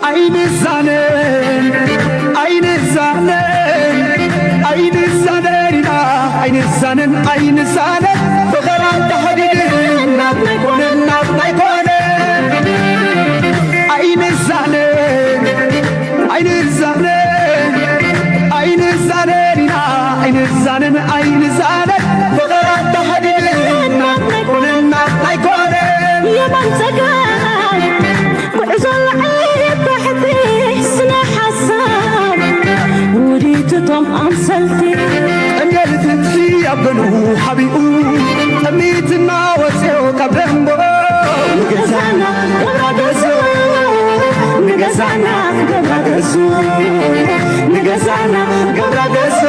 ኣይንዛነን ኣይንዛነን ኣይንዛነን ኢና ኣይንዛነን ኣይንዛነን ፍቕራ ተሓዲድና ኣይኮነን ኣይኮነን ኣይንዛነን ኣይንዛነን ኣይንዛነን ኢና ኣይንዛነን ኣይንዛነን ፍቕራ ተሓዲድና ኣይኮነን ኣይኮነን የማን ጸጋም ጉዕዞ ልዕሊ ባሕቲ ስነ ሓሳብ ውዲትቶም ኣምሰልቲ ቀንገል ትንሲ ኣበሉ ሓቢኡ ጠሚትና ወፅኦ ካብ ደንቦ ንገዛና ገብራ ገዞ ንገዛና ገብራ ገዞ ንገዛና ገብራ ገዞ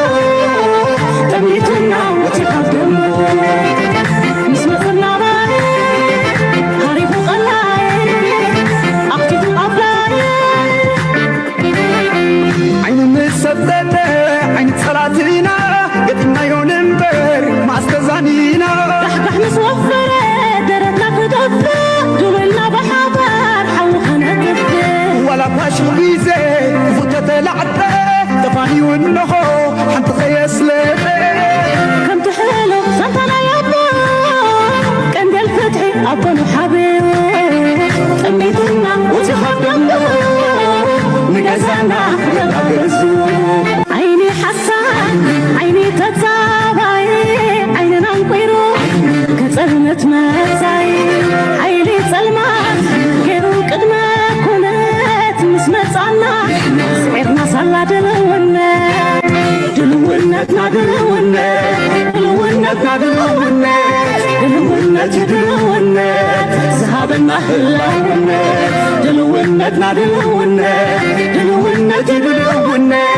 ጠሚትና ወፅኦ ካብ ደንቦ ምስ መፅና ባይ ሃሪፉ ቀላይ ኣኽቲቱ ኣፍላይ ዓይኒ ምስ ሰብጠጠ ዓይኒ ጸላትና ገጢምናዮ ንንበር ማስተዛኒና ዳሕዳሕ ምስ ወፈረ ደረትና ክደፍእ ድውልና ብሓባር ሓዊ ከነጥፍእ ዋላ ፋሽን ግዜ ክፉት ተተላዕጠ ተፋንዩ እንሆ ሓንቲ ከየስለጠ ከምቲ ሕሉፍ ዛንታ ናይ ኣቦ ቀንዴል ፍትሒ ኣቦ ንሓብዮ ጠሚትና ውፂ ካብ ደንጎ ንገዛና ገዛ ገዙ ዓይኒ ሓሳድ ዓይኒ ተጻባይ ዓይንና እንቂሩ ከጸልመት መጻይ ሓይሊ ጸልማት ገይሩ ቅድመ ኩነት ምስ መጻና ስዒርና ሳላ ድልውነት ድልውነትና ድልውነት ድልውነትና ድልውነት ድልውነት ድልውነት ዝሃበና ህላውነት ድልውነትና ድልውነት ድልውነት ድልውነት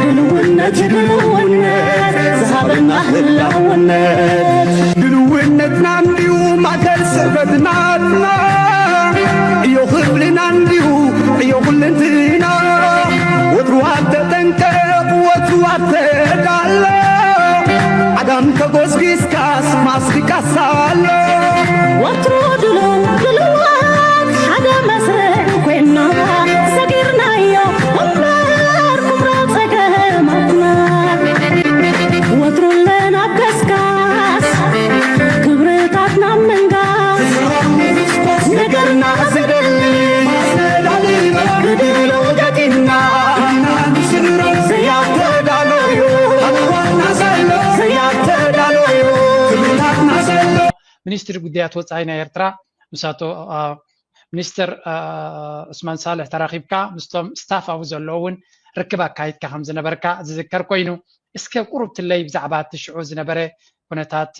ድልውነት ድልውነት ዝሃበና ህላውነት ድልውነትና እንዲዩ ማእከል ስዕበትናትና ዕዮ ክብልና እንዲዩ ዕዮ ኩልንትና ወትሩ ኣብ ተጠንቀቕ ወትሩ ኣብ ተዳሎ ዓጋም ተጎስጊስካስ ማስቲካስ ኣሎ ወትሩ ድሉው ድሉዋት ሓደ መስርዕ ኮይና ሰጊርናዮ እምበር ኩምራ ጸገማትና ወትሩ ኣለና ኣብ ገስጋስ ክብርታትና ምንጋስ ነገርና ዝደሊ ማሰላሊ ብድሎ ገጢምና ዘያተዳለዩ ኣዋና ዘሎ ዘያተዳለዩ ክብርታትና ዘሎ ሚኒስትሪ ጉዳያት ወፃኢ ናይ ኤርትራ ምስ ኣቶ ሚኒስትር ዑስማን ሳልሕ ተራኺብካ ምስቶም ስታፍ ኣብኡ ዘለዉ እውን ርክብ ኣካይድካ ከም ዝነበርካ ዝዝከር ኮይኑ እስከ ቁሩብ ትለይ ብዛዕባ እቲ ሽዑ ዝነበረ ኩነታት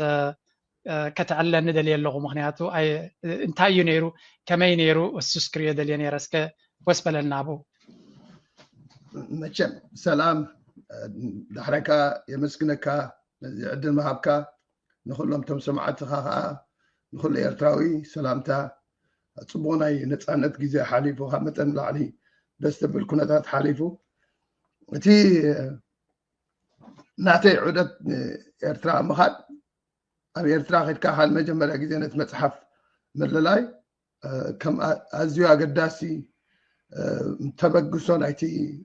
ከተዕለኒ ደልየ ኣለኹ ምክንያቱ እንታይ እዩ ነይሩ ከመይ ነይሩ እሱስ ክሪኦ ደልየ ነይረ እስከ ጎስበለና ኣብኡ መቸም ሰላም ዳሕራይ ከዓ የመስግነካ ነዚ ዕድል ምሃብካ ንኩሎም ቶም ሰማዕትኻ ከዓ ንኩሉ ኤርትራዊ ሰላምታ ፅቡቅ ናይ ነፃነት ግዜ ሓሊፉ ካብ መጠን ላዕሊ ደስ ዘብል ኩነታት ሓሊፉ እቲ ናተይ ዑደት ኤርትራ ምኻድ ኣብ ኤርትራ ከድካ ካል መጀመርያ ግዜ ነቲ መፅሓፍ ምልላይ ከም ኣዝዩ ኣገዳሲ ተበግሶ ናይቲ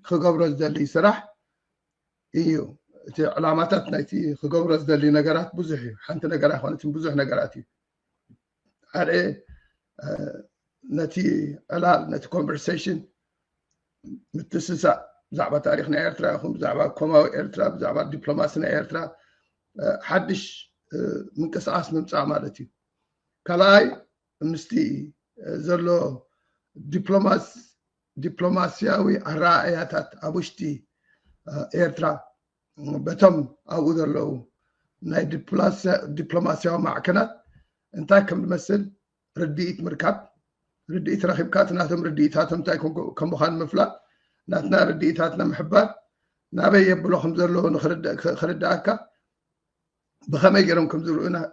ክገብሮ ዝደሊ ስራሕ እዩ እቲ ዕላማታት ናይቲ ክገብሮ ዝደሊ ነገራት ብዙሕ እዩ ሓንቲ ነገር ኣይኮነትን ብዙሕ ነገራት እዩ ሓደ ነቲ ዕላል ነቲ conversation ምትስሳእ ብዛዕባ ታሪክ ናይ ኤርትራ ይኹን ብዛዕባ ኮማዊ ኤርትራ ብዛዕባ ዲፕሎማሲ ናይ ኤርትራ ሓድሽ ምንቅስቃስ ምምፃእ ማለት እዩ ካልኣይ ምስቲ ዘሎ ዲፕሎማስ ዲፕሎማስያዊ ኣረኣእያታት ኣብ ውሽጢ ኤርትራ በቶም ኣብኡ ዘለዉ ናይ ዲፕሎማስያዊ ማዕከናት እንታይ ከም ዝመስል ርድኢት ምርካብ ርድኢት ረኺብካ እቲ ናቶም ርድኢታቶም እንታይ ከም ምዃኑ ምፍላጥ ናትና ርድኢታትና ምሕባር ናበይ የብሎ ከም ዘለዎ ክርዳእካ ብኸመይ ገይሮም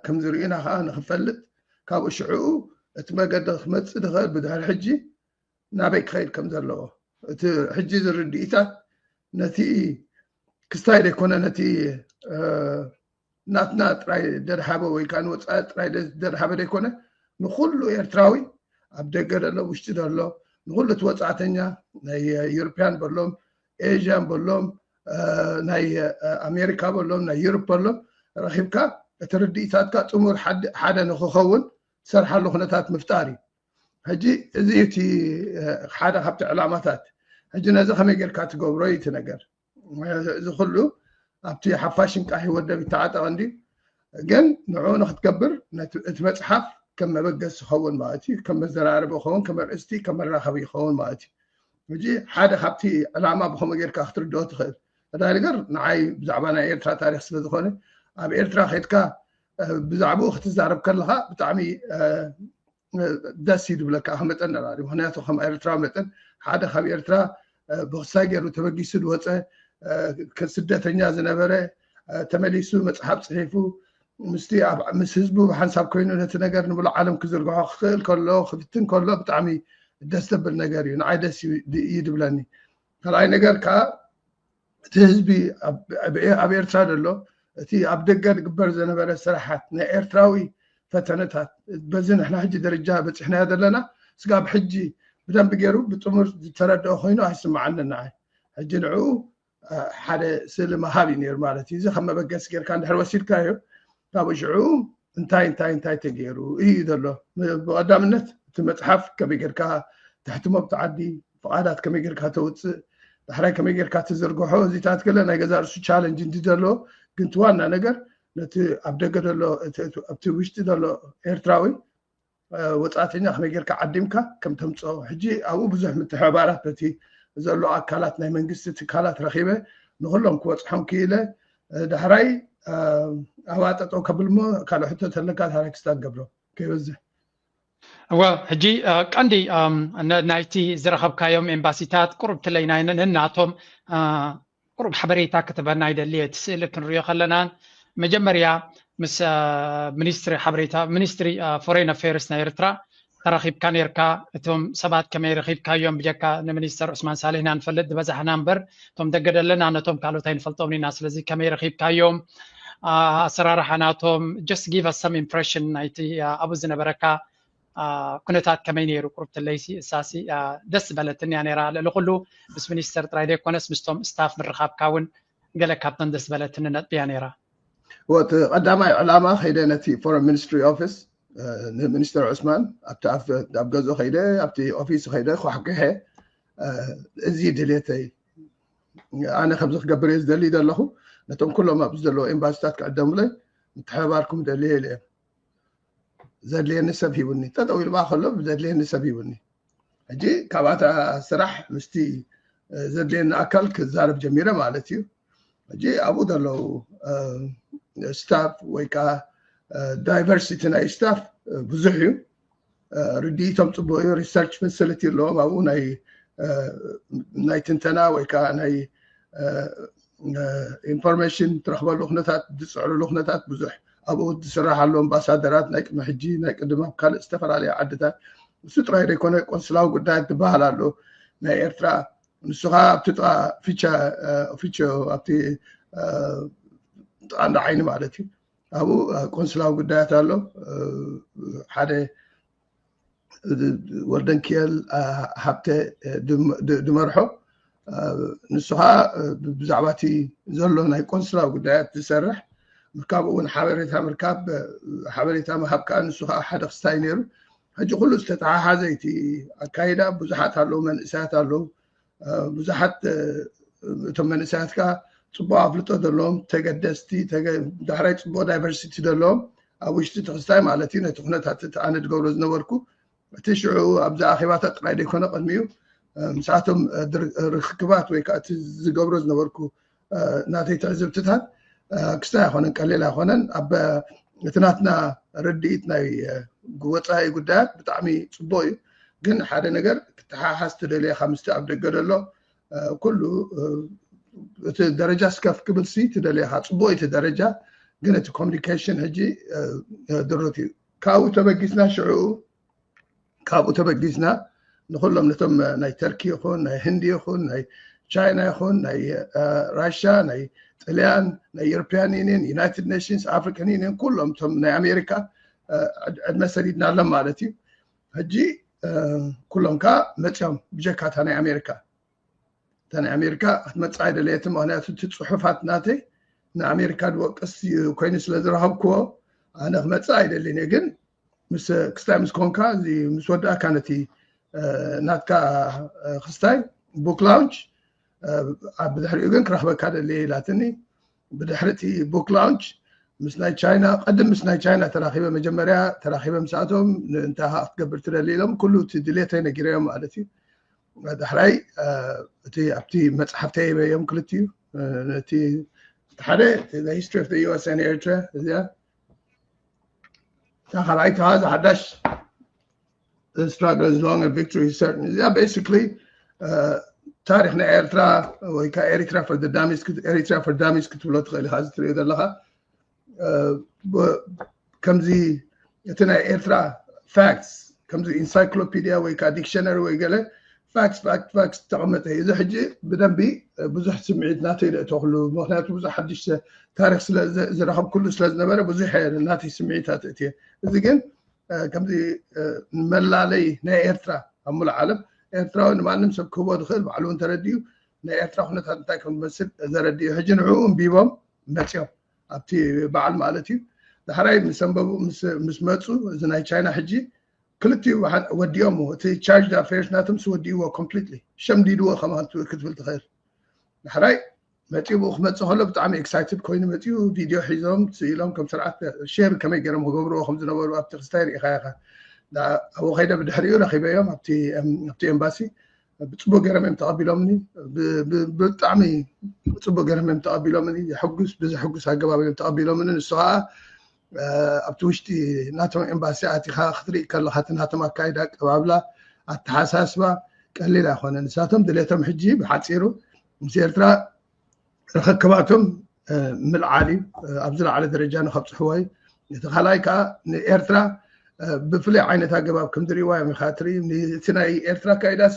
ከም ዝርእዩና ከዓ ንክፈልጥ ካብኡ ሽዕኡ እቲ መገዲ ክመፅእ ዝኽእል ብድሕሪ ሕጂ ናበይ ክኸይድ ከም ዘለዎ እቲ ሕጂ ዝርድኢታት ነቲ ክስታይ ዘይኮነ ነቲ ናትና ጥራይ ደድሃበ ወይ ከዓ ንወፃኢ ጥራይ ደድሃበ ዘይኮነ ንኩሉ ኤርትራዊ ኣብ ደገ ዘሎ ውሽጢ ዘሎ ንኩሉ እቲ ወፃእተኛ ናይ ዩሮፕያን በሎም ኤዥያን በሎም ናይ ኣሜሪካ በሎም ናይ ዩሮፕ በሎም ረኪብካ እቲ ርድኢታትካ ጥሙር ሓደ ንክኸውን ትሰርሓሉ ኩነታት ምፍጣር እዩ። ሕጂ እዚ እቲ ሓደ ካብቲ ዕላማታት። ሕጂ ነዚ ከመይ ጌርካ ትገብሮ እዩ እቲ ነገር። እዚ ኩሉ ኣብቲ ሓፋሽ እንቃ ህይወት ደብ ይተዓጠቕ እንዲ ግን ንዕኡ ንክትገብር እቲ መፅሓፍ ከም መበገስ ዝኸውን ማለት እዩ። ከም መዘራረቢ ይኸውን፣ ከም ኣርእስቲ፣ ከም መራኸቢ ይኸውን ማለት እዩ። ሕጂ ሓደ ካብቲ ዕላማ ብከመ ጌርካ ክትርድኦ ትኽእል። ቀዳሊ ነገር ንዓይ ብዛዕባ ናይ ኤርትራ ታሪክ ስለዝኾነ ኣብ ኤርትራ ከድካ ብዛዕባኡ ክትዛረብ ከለካ ብጣዕሚ ደስ እዩ ዝብለካ መጠን ነባሪ። ምክንያቱ ከም ኤርትራ መጠን ሓደ ካብ ኤርትራ ብክሳይ ገይሩ ተበጊሱ ዝወፀ ስደተኛ ዝነበረ ተመሊሱ መፅሓፍ ፅሒፉ ምስቲ ምስ ህዝቡ ብሓንሳብ ኮይኑ ነቲ ነገር ንብሎ ዓለም ክዝርግሖ ክኽእል ከሎ ክፍትን ከሎ ብጣዕሚ ደስ ዘብል ነገር እዩ። ንዓይ ደስ እዩ ድብለኒ። ካልኣይ ነገር ከዓ እቲ ህዝቢ ኣብ ኤርትራ ዘሎ እቲ ኣብ ደገ ዝግበር ዝነበረ ስራሓት ናይ ኤርትራዊ ፈተነታት በዚ ንሕና ሕጂ ደረጃ በፂሕናዮ ዘለና ስጋብ ሕጂ ብደንቢ ገይሩ ብጥሙር ዝተረድኦ ኮይኑ ኣይስምዓንን ንዓይ። ሕጂ ንዕኡ ሓደ ስእሊ ምሃብ እዩ ነይሩ ማለት እዩ። እዚ ከም መበገሲ ጌርካ እንድሕር ወሲድካዮ ካብኡ ሽዑ እንታይ እንታይ እንታይ ተገይሩ እዩ ዘሎ። ብቐዳምነት እቲ መፅሓፍ ከመይ ጌርካ ተሕትሞ ኣብቲ ዓዲ ፍቓዳት ከመይ ጌርካ ተውፅእ ዳሕራይ ከመይ ጌርካ ትዝርግሖ እዚታት ገለ ናይ ገዛ ርሱ ቻለንጅ እንዲ ዘሎ ግን እቲ ዋና ነገር ነቲ ኣብ ደገ ዘሎ ኣብቲ ውሽጢ ዘሎ ኤርትራዊ ወፃእተኛ ከመይ ጌርካ ዓዲምካ ከም ተምፅኦ ሕጂ ኣብኡ ብዙሕ ምትሕባራት በቲ ዘሎ ኣካላት ናይ መንግስቲ ትካላት ረኪበ ንኩሎም ክበፅሖም ክኢለ ዳሕራይ ኣብኣ ጠጠው ከብል ሞ ካልእ ሕቶ ተለካ ዳሕራይ ክስታ ንገብሮ ከይበዝሕ እወ ሕጂ ቀንዲ ናይቲ ዝረኸብካዮም ኤምባሲታት ቁሩብ ትለይና ነናቶም ቁሩብ ሓበሬታ ክትበና ይደሊ እቲ ስእሊ ክንሪኦ ከለና መጀመርያ ምስ ሚኒስትሪ ሓበሬታ ሚኒስትሪ ፎሬን ኣፌርስ ናይ ኤርትራ ተራኺብካ ነርካ እቶም ሰባት ከመይ ረኺብካዮም ብጀካ ንሚኒስተር ዑስማን ሳሌሕ ኢና ንፈልጥ ዝበዛሕና እምበር እቶም ደገ ደለና ነቶም ካልኦት ኣይንፈልጦም ኢና ስለዚ ከመይ ረኺብካዮም ኣሰራርሓ ናቶም just give us some impression ናይቲ ኣብኡ ዝነበረካ ኩነታት ከመይ ነይሩ ቁሩብ ትለይሲ እሳሲ ደስ ዝበለትኒ እያ ነይራ ልዕሊ ኩሉ ምስ ሚኒስተር ጥራይ ዘይኮነስ ምስቶም ስታፍ ምርኻብካ እውን ገለ ካብተን ደስ ዝበለትኒ ነጥቢ እያ ነይራ እቲ ቀዳማይ ዕላማ ከይደ ነቲ ፎረን ሚኒስትሪ ኦፊስ ንሚኒስተር ዑስማን ኣብቲ ኣብ ገዝኡ ከይደ ኣብቲ ኦፊሱ ከይደ ኳሕኩሐ እዚ ድሌተይ ኣነ ከምዚ ክገብር እየ ዝደሊ ዘለኹ ነቶም ኩሎም ኣብዚ ዘለዉ ኤምባሲታት ክዕደሙለይ ምትሕብባርኩም ደልየ ኢለ እየ ዘድልየኒ ሰብ ሂቡኒ ጠጠው ኢልባ ከሎ ዘድልየኒ ሰብ ሂቡኒ ሕጂ ካብኣታ ስራሕ ምስቲ ዘድልየኒ ኣካል ክዛረብ ጀሚረ ማለት እዩ ሕጂ ኣብኡ ዘለዉ ስታፍ ወይ ከዓ ዳይቨርሲቲ ናይ ስታፍ ብዙሕ እዩ ርድኢቶም ፅቡቅ እዩ ሪሰርች ፋሲሊቲ ኣለዎም ኣብኡ ናይ ናይ ትንተና ወይ ከዓ ናይ ኢንፎርሜሽን ትረክበሉ ኩነታት ዝፅዕርሉ ኩነታት ብዙሕ ኣብኡ ዝስራሕ ኣሎ ኣምባሳደራት ናይ ቅድሚ ሕጂ ናይ ቅድም ኣብ ካልእ ዝተፈላለዩ ዓድታት እሱ ጥራይ ዘይኮነ ቆንስላዊ ጉዳያት ዝበሃል ኣሎ ናይ ኤርትራ ንሱ ከዓ ኣብቲ ጥቃ ፊቸ ፊቸ ኣብቲ ጥቃ እንዳ ዓይኒ ማለት እዩ ኣብኡ ቆንስላዊ ጉዳያት ኣሎ ሓደ ወልደንኪኤል ሃብተ ድመርሖ ንሱ ከዓ ብዛዕባ እቲ ዘሎ ናይ ቆንስላዊ ጉዳያት ዝሰርሕ ምርካብ እውን ሓበሬታ ምርካብ ሓበሬታ ምሃብ ከዓ ንሱ ከዓ ሓደ ክስታይ ነይሩ ሕጂ ኩሉ ዝተተሓሓዘ እቲ ኣካይዳ ብዙሓት ኣለዉ መንእሰያት ኣለዉ ብዙሓት እቶም መንእሰያት ከዓ ፅቡቅ ኣፍልጦ ዘለዎም ተገደስቲ ዳሕራይ ፅቡቅ ዳይቨርሲቲ ዘለዎም ኣብ ውሽጢ ትክስታይ ማለት እዩ ነቲ ኩነታት እቲ ኣነ ዝገብሮ ዝነበርኩ እቲ ሽዑ ኣብዚ ኣኼባታት ጥራይ ዘይኮነ ቅድሚኡ ምስኣቶም ርክክባት ወይ ከዓ እቲ ዝገብሮ ዝነበርኩ ናተይ ትዕዝብትታት ክስታይ ኣይኮነን ቀሊል ኣይኮነን ኣብ እቲ ናትና ርድኢት ናይ ወፃኢ ጉዳያት ብጣዕሚ ፅቡቅ እዩ ግን ሓደ ነገር ክተሓሓዝ ትደልየካ ምስቲ ኣብ ደገ ዘሎ ኩሉ እቲ ደረጃ ስከፍ ክብል ሲ ትደልየካ ፅቡቅ እቲ ደረጃ ግን እቲ ኮሚኒኬሽን ሕጂ ድሩት እዩ ካብኡ ተበጊስና ሽዑ ካብኡ ተበጊስና ንኩሎም ነቶም ናይ ተርኪ ይኹን ናይ ህንዲ ይኹን ናይ ቻይና ይኹን ናይ ራሻ ናይ ጥልያን ናይ ዩሮፒያን ዩኒየን ዩናይትድ ኔሽንስ ኣፍሪካን ዩኒየን ኩሎም እቶም ናይ ኣሜሪካ ዕድመ ሰዲድናሎም ማለት እዩ ሕጂ ኩሎም ከዓ መፅኦም ብጀካ እታ ናይ ኣሜሪካ። እታ ናይ ኣሜሪካ ክትመፅእ ኣይደለየትን፣ ምክንያቱ እቲ ፅሑፋት ናተይ ንኣሜሪካ ዝወቅስ ኮይኑ ስለ ዝረኸብክዎ ኣነ ክመፅእ ኣይደልን እየ። ግን ምስ ክስታይ ምስ ኮንካ እዚ ምስ ወዳእካ ነቲ ናትካ ክስታይ book launch ብድሕሪኡ ግን ክረኽበካ ደልየ ኢላትኒ። ብድሕሪ እቲ book launch ምስ ናይ ቻይና፣ ቀድም ምስ ናይ ቻይና ተራኺበ፣ መጀመርያ ተራኺበ ምስኣቶም እንታይ ክትገብር ትደሊ ኢሎም ኩሉ እቲ ድሌተይ ነጊረዮም ማለት እዩ። ዳሕራይ እቲ ኣብቲ መፅሓፍተይ ሂበዮም ክልቲኡ፣ ነቲ ሓደ history of the U S and Eritrea እዚኣ፣ እታ ካልኣይቲ ከዓ እዛ ሓዳሽ struggle is long and victory is certain። እዚኣ basically ታሪክ ናይ ኤርትራ ወይ ከዓ Eritrea for the Dummies፣ Eritrea for Dummies ክትብሎ ትኽእል ኢኻ። እዚ ትሪኦ ዘለኻ ከምዚ እቲ ናይ ኤርትራ facts ከምዚ encyclopedia ወይ ከዓ dictionary ወይ ገለ facts facts facts ዝተቐመጠ እዩ። እዚ ሕጂ ብደንቢ ብዙሕ ስምዒት ናተይ ዘእተኹሉ፣ ምክንያቱ ብዙሕ ሓድሽ ታሪክ ዝረኸብኩሉ ስለ ዝነበረ ብዙሕ ናተይ ስምዒታት እትየ። እዚ ግን ከምዚ መላለይ ናይ ኤርትራ ኣብ ሙሉእ ዓለም ኤርትራዊ ንማንም ሰብ ክህቦ ዝኽእል ባዕሉ እውን ተረዲኡ ናይ ኤርትራ ኩነታት እንታይ ከም ዝመስል ዘረድኡ ሕጂ ንዕኡ እንቢቦም መፅኦም ኣብቲ በዓል ማለት እዩ። ዳሕራይ ምስ ኣንበቡ ምስ መፁ እዚ ናይ ቻይና ሕጂ ክልቲኡ ወዲኦሞ እቲ charged affairs ናቶም ምስ ወዲእዎ completely ሸምዲድዎ ከማን ክትብል ትኽእል። ዳሕራይ መፂኡ ብኡ ክመፅእ ከሎ ብጣዕሚ excited ኮይኑ መፂኡ ቪድዮ ሒዞም ስኢሎም ከም ስርዓት share ከመይ ገይሮም ክገብርዎ ከም ዝነበሩ ኣብቲ ክስታይ ርኢኻ ኢኻ። ኣብኡ ከይደ ብድሕሪኡ ረኺበዮም ኣብቲ ኤምባሲ ብፅቡቅ ገይሮም እዮም ተቐቢሎምኒ። ብጣዕሚ ብፅቡቅ ገይሮም እዮም ተቐቢሎምኒ። የሕጉስ ብዘሕጉስ ኣገባብ እዮም ተቐቢሎምኒ። ንሱ ከዓ ኣብቲ ውሽጢ ናቶም ኤምባሲ ኣቲኻ ክትርኢ ከለካ እቲ ናቶም ኣካይዳ ኣቀባብላ ኣተሓሳስባ ቀሊል ኣይኮነ። ንሳቶም ድሌቶም ሕጂ ብሓፂሩ ምስ ኤርትራ ርክክባቶም ምልዓል እዩ። ኣብ ዝለዓለ ደረጃ ንከብፅሕዎ እዩ። እቲ ካልኣይ ከዓ ንኤርትራ ብፍሉይ ዓይነት ኣገባብ ከም ዝርእይዋ እዮም ኢኻ ትርኢ። እቲ ናይ ኤርትራ ኣካይዳሲ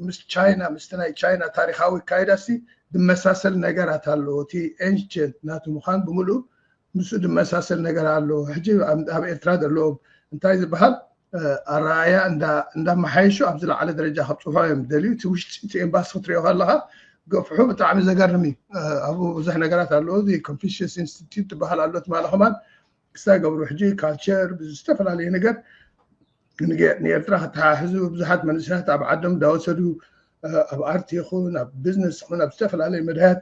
ምስ ቻይና ምስቲ ናይ ቻይና ታሪካዊ ኣካይዳሲ ዝመሳሰል ነገራት ኣለዎ። እቲ ancient ናቱ ምዃን ብምሉእ ምስኡ ዝመሳሰል ነገር ኣለዎ። ሕጂ ኣብ ኤርትራ ዘለዎም እንታይ ዝበሃል ኣረኣእያ እንዳመሓየሹ ኣብ ዝለዓለ ደረጃ ከብፅሖ እዮም ደልዩ። እቲ ውሽጢ እቲ ኤምባሲ ክትሪኦ ከለካ ገፍሑ ብጣዕሚ ዘገርም እዩ። ኣብኡ ብዙሕ ነገራት ኣለዎ። እዚ ኮንፊሽየስ ኢንስቲትዩት ትበሃል ኣሎ ትማሊ ከማን ክስታይ ገብሩ ሕጂ ካልቸር ብዝተፈላለየ ነገር ንኤርትራ ከተሓሕዙ ብዙሓት መንእሰያት ኣብ ዓዶም እንዳወሰዱ ኣብ ኣርቲ ይኹን ኣብ ቢዝነስ ይኹን ኣብ ዝተፈላለዩ መድያት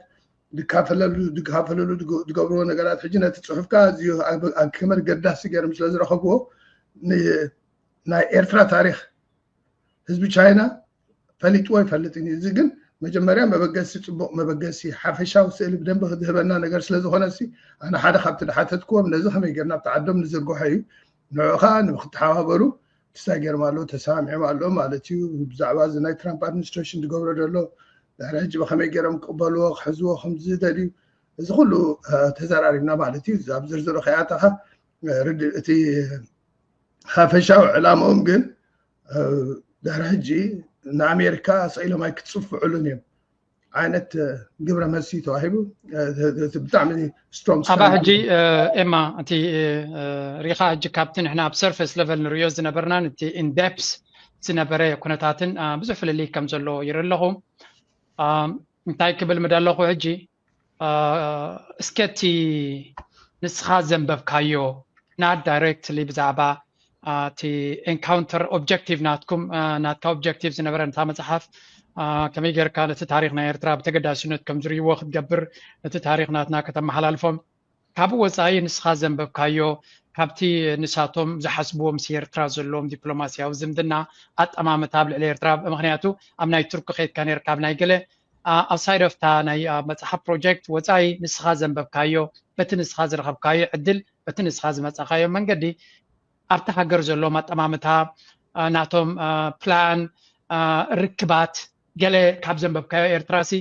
ዝካፈለሉ ዝካፈለሉ ዝገብርዎ ነገራት ሕጂ ነቲ ፅሑፍካ ኣዝዩ ኣብ ከመር ገዳሲ ገይሮም ስለ ዝረኸብዎ ናይ ኤርትራ ታሪክ ህዝቢ ቻይና ፈሊጥዎ ይፈልጥ እዩ። እዚ ግን መጀመርያ መበገሲ ፅቡቅ መበገሲ ሓፈሻዊ ስእሊ ብደንብ ክዝህበና ነገር ስለ ዝኾነ ሲ ኣነ ሓደ ካብቲ ዝሓተትክዎም ነዚ ከመይ ጌርና ኣብቲ ዓዶም ንዝርግሖ እዩ። ንዑ ከዓ ንክተሓባበሩ ክስታይ ገይሮም ኣለዉ ተሰማሚዖም ኣለዉ ማለት እዩ። ብዛዕባ እዚ ናይ ትራምፕ ኣድሚኒስትሬሽን ዝገብሮ ዘሎ ድሕሪ ሕጂ ብከመይ ገይሮም ክቅበልዎ ክሕዝዎ ከም ዝደልዩ እዚ ኩሉ ተዘራሪብና ማለት እዩ። ኣብ ዝርዝሩ ከይኣተኻ ርድእ እቲ ሓፈሻዊ ዕላምኦም ግን ድሕሪ ሕጂ ንኣሜሪካ ስኢሎም ኣይክትፅፍዕሉን እዮም ዓይነት ግብረ መልሲ ተዋሂቡ። ብጣዕሚ ስትሮንግ ኣባ ሕጂ ኤማ እቲ ሪኻ ሕጂ ካብቲ ንሕና ኣብ ሰርፌስ ለቨል ንሪኦ ዝነበርናን እቲ ኢንደፕስ ዝነበረ ኩነታትን ብዙሕ ፍልልይ ከም ዘሎ ይርኢ ኣለኹ። እንታይ ክብል ምደለኹ ሕጂ እስከ እቲ ንስኻ ዘንበብካዮ not directly ብዛዕባ እቲ encounter objective ናትኩም ናትካ objective ዝነበረ ነታ መፅሓፍ ከመይ ጌርካ ነቲ ታሪክ ናይ ኤርትራ ብተገዳስነት ከም ዝርእይዎ ክትገብር ነቲ ታሪክ ናትና ከተመሓላልፎም ካብኡ ወፃኢ ንስኻ ዘንበብካዮ ካብቲ ንሳቶም ዝሓስብዎ ምስ ኤርትራ ዘለዎም ዲፕሎማስያዊ ዝምድና ኣጠማምታ ኣብ ልዕሊ ኤርትራ ምክንያቱ ኣብ ናይ ቱርኪ ከይድካ ነርካ ኣብ ናይ ገለ outside of እታ ናይ መፅሓፍ ፕሮጀክት ወፃኢ ንስኻ ዘንበብካዮ በቲ ንስኻ ዝረኸብካዮ ዕድል በቲ ንስኻ ዝመፃኻዮ መንገዲ ኣብቲ ሃገር ዘለዎም ኣጠማምታ ናቶም ፕላን ርክባት ገለ ካብ ዘንበብካዮ ኤርትራ ሲ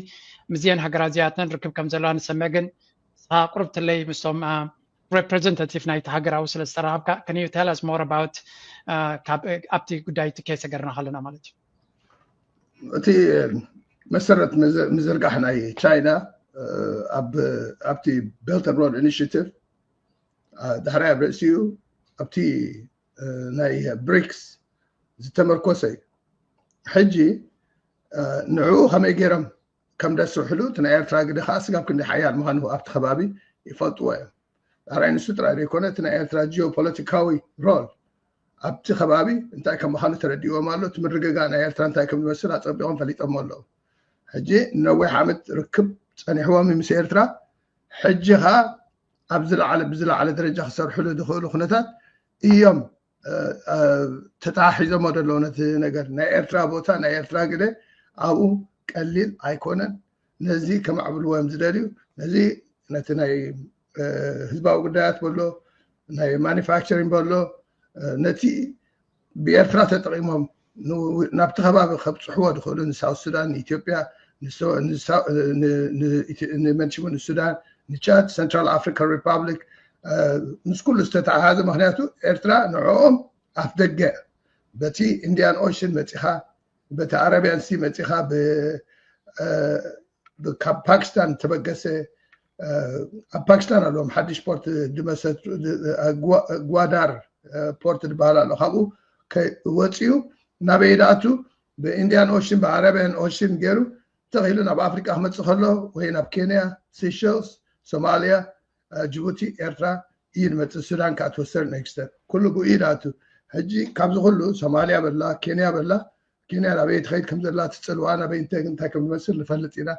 ምስዚአን ሃገራት እዚኣተን ርክብ ከም ዘለዋ ንሰምዕ ግን ንስኻ ቁርብትለይ ምስቶም representative ናይቲ ሃገራዊ ስለ ዝተረኸብካ can you tell us more about ኣብቲ ጉዳይ እቲ case ገርና ከለና ማለት እዩ እቲ መሰረት ምዝርጋሕ ናይ ቻይና ኣብቲ Belt and Road Initiative ድሕራይ ኣብ ርእሲኡ ኣብቲ ናይ ብሪክስ ዝተመርኮሰ እዩ። ሕጂ ንዕኡ ከመይ ገይሮም ከም ደስርሕሉ እቲ ናይ ኤርትራ ግደ ከዓ ስጋብ ክንዲ ሓያል ምዃኑ ኣብቲ ከባቢ ይፈልጥዎ እዮም። ዳሕራይ ንሱ ጥራይ ዘይኮነ እቲ ናይ ኤርትራ ጂኦፖለቲካዊ ሮል ኣብቲ ከባቢ እንታይ ከም ምዃኑ ተረዲእዎም ኣሎ። እቲ ምርግጋእ ናይ ኤርትራ እንታይ ከም ዝመስል ኣጸቢቖም ፈሊጦም ኣለዉ። ሕጂ ነዊሕ ዓመት ርክብ ጸኒሕዎም ምስ ኤርትራ፣ ሕጂ ከዓ ኣብ ዝለዓለ ብዝለዓለ ደረጃ ክሰርሕሉ ዝኽእሉ ኩነታት እዮም ተተሓሒዞሞ ዘለዉ። ነቲ ነገር ናይ ኤርትራ ቦታ ናይ ኤርትራ ግደ ኣብኡ ቀሊል ኣይኮነን። ነዚ ከማዕብልዎ እዮም ዝደልዩ። ነዚ ነቲ ናይ ህዝባዊ ጉዳያት በሎ ናይ ማኒፋክቸሪንግ በሎ ነቲ ብኤርትራ ተጠቒሞም ናብቲ ከባቢ ከብፅሕዎ ዝኽእሉ ንሳውት ሱዳን፣ ንኢትዮጵያ፣ ንመንሽሙ ንሱዳን፣ ንቻድ፣ ሰንትራል ኣፍሪካን ሪፓብሊክ ምስ ኩሉ ዝተተሓሓዘ። ምክንያቱ ኤርትራ ንዕኦም ኣፍ ደገ በቲ ኢንዲያን ኦሽን መፂኻ፣ በቲ ኣረቢያን ሲ መፂኻ፣ ካብ ፓኪስታን ተበገሰ። ኣብ ፓኪስታን ኣለዎም ሓድሽ ፖርት ድመሰት፣ ጓዳር ፖርት ዝበሃል ኣሎ። ካብኡ ወፂኡ ናበይ ደኣቱ? ብኢንዲያን ኦሽን ብኣረቢያን ኦሽን ገይሩ ተኺሉ ናብ ኣፍሪቃ ክመፅእ ከሎ ወይ ናብ ኬንያ፣ ሲሸልስ፣ ሶማሊያ፣ ጅቡቲ፣ ኤርትራ እዩ ዝመፅእ። ሱዳን ከዓ ትወሰድ ኔክስት ኩሉ ብኡ እዩ ደኣቱ። ሕጂ ካብዚ ኩሉ ሶማሊያ በላ፣ ኬንያ በላ፣ ኬንያ ናበይ ትኸይድ ከም ዘላ ትፅልዋ፣ ናበይ እንታይ ከም ዝመስል ንፈልጥ ኢና።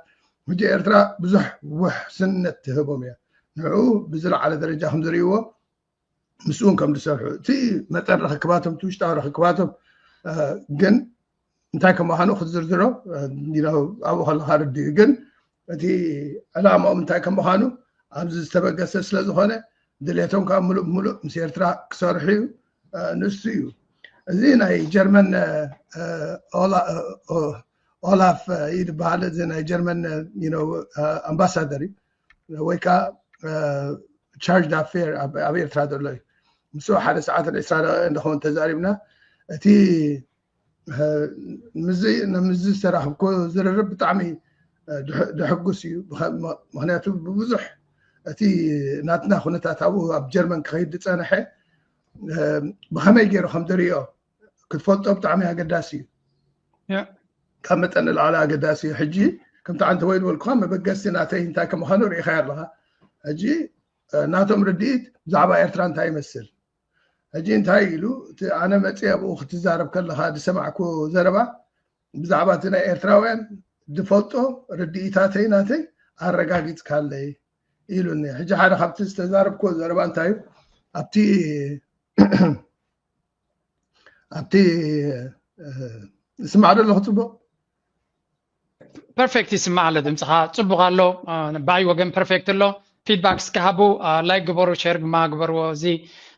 ሕጂ ኤርትራ ብዙሕ ውሕስነት ትህቦም እያ። ንዕኡ ብዝለዓለ ደረጃ ከም ዝርእይዎ ምስኡ እውን ከም ዝሰርሑ፣ እቲ መጠን ርክክባቶም፣ እቲ ውሽጣዊ ርክክባቶም ግን እንታይ ከም ምዃኑ ክትዝርዝሮ ኣብኡ ከለካ ርድእ እዩ። ግን እቲ ዕላማኦም እንታይ ከም ምዃኑ ኣብዚ ዝተበገሰ ስለ ዝኾነ ድሌቶም ከዓ ሙሉእ ብሙሉእ ምስ ኤርትራ ክሰርሑ እዩ። ንሱ እዩ እዚ ናይ ጀርመን ኦላፍ እዩ ዝበሃል። እዚ ናይ ጀርመን ኣምባሳደር እዩ ወይ ከዓ ቻርጅ ዳፌር ኣብ ኤርትራ ዘሎ እዩ። ምስ ሓደ ሰዓት ዕስራ ደቂቕ እንደኸውን ተዛሪብና። እቲ ምስዚ ዝተራኽብኮ ዝርርብ ብጣዕሚ ደሕጉስ እዩ። ምክንያቱ ብብዙሕ እቲ ናትና ኩነታት ኣብኡ ኣብ ጀርመን ክኸይድ ዝፀንሐ ብኸመይ ገይሩ ከም ዝሪኦ ክትፈልጦ ብጣዕሚ ኣገዳሲ እዩ። ካብ መጠን ንላዕሊ ኣገዳሲ እዩ። ሕጂ ከምቲ ዓንተ ወይ ዝበልኩኻ መበገሲ ናተይ እንታይ ከም ምዃኑ ርኢኻዮ ኣለኻ። ሕጂ ናቶም ርድኢት ብዛዕባ ኤርትራ እንታይ ይመስል? ሕጂ እንታይ ኢሉ እቲ ኣነ መፅእ ኣብኡ ክትዛረብ ከለኻ ዝሰማዕኩ ዘረባ ብዛዕባ እቲ ናይ ኤርትራውያን ዝፈልጦ ርድኢታተይ ናተይ ኣረጋጊፅካለይ ኢሉኒ። ሕጂ ሓደ ካብቲ ዝተዛረብኩዎ ዘረባ እንታይ እዩ ኣብቲ ኣብቲ ይስማዕ ዶ ኣለኹ ፅቡቅ? ፐርፌክት ይስማዕ ኣሎ ድምፅኻ ፅቡቅ ኣሎ። ብኣይ ወገን ፐርፌክት ኣሎ። ፊድባክ እስኪ ሃቡ፣ ላይክ ግበሩ፣ ሼር ድማ ግበርዎ። እዚ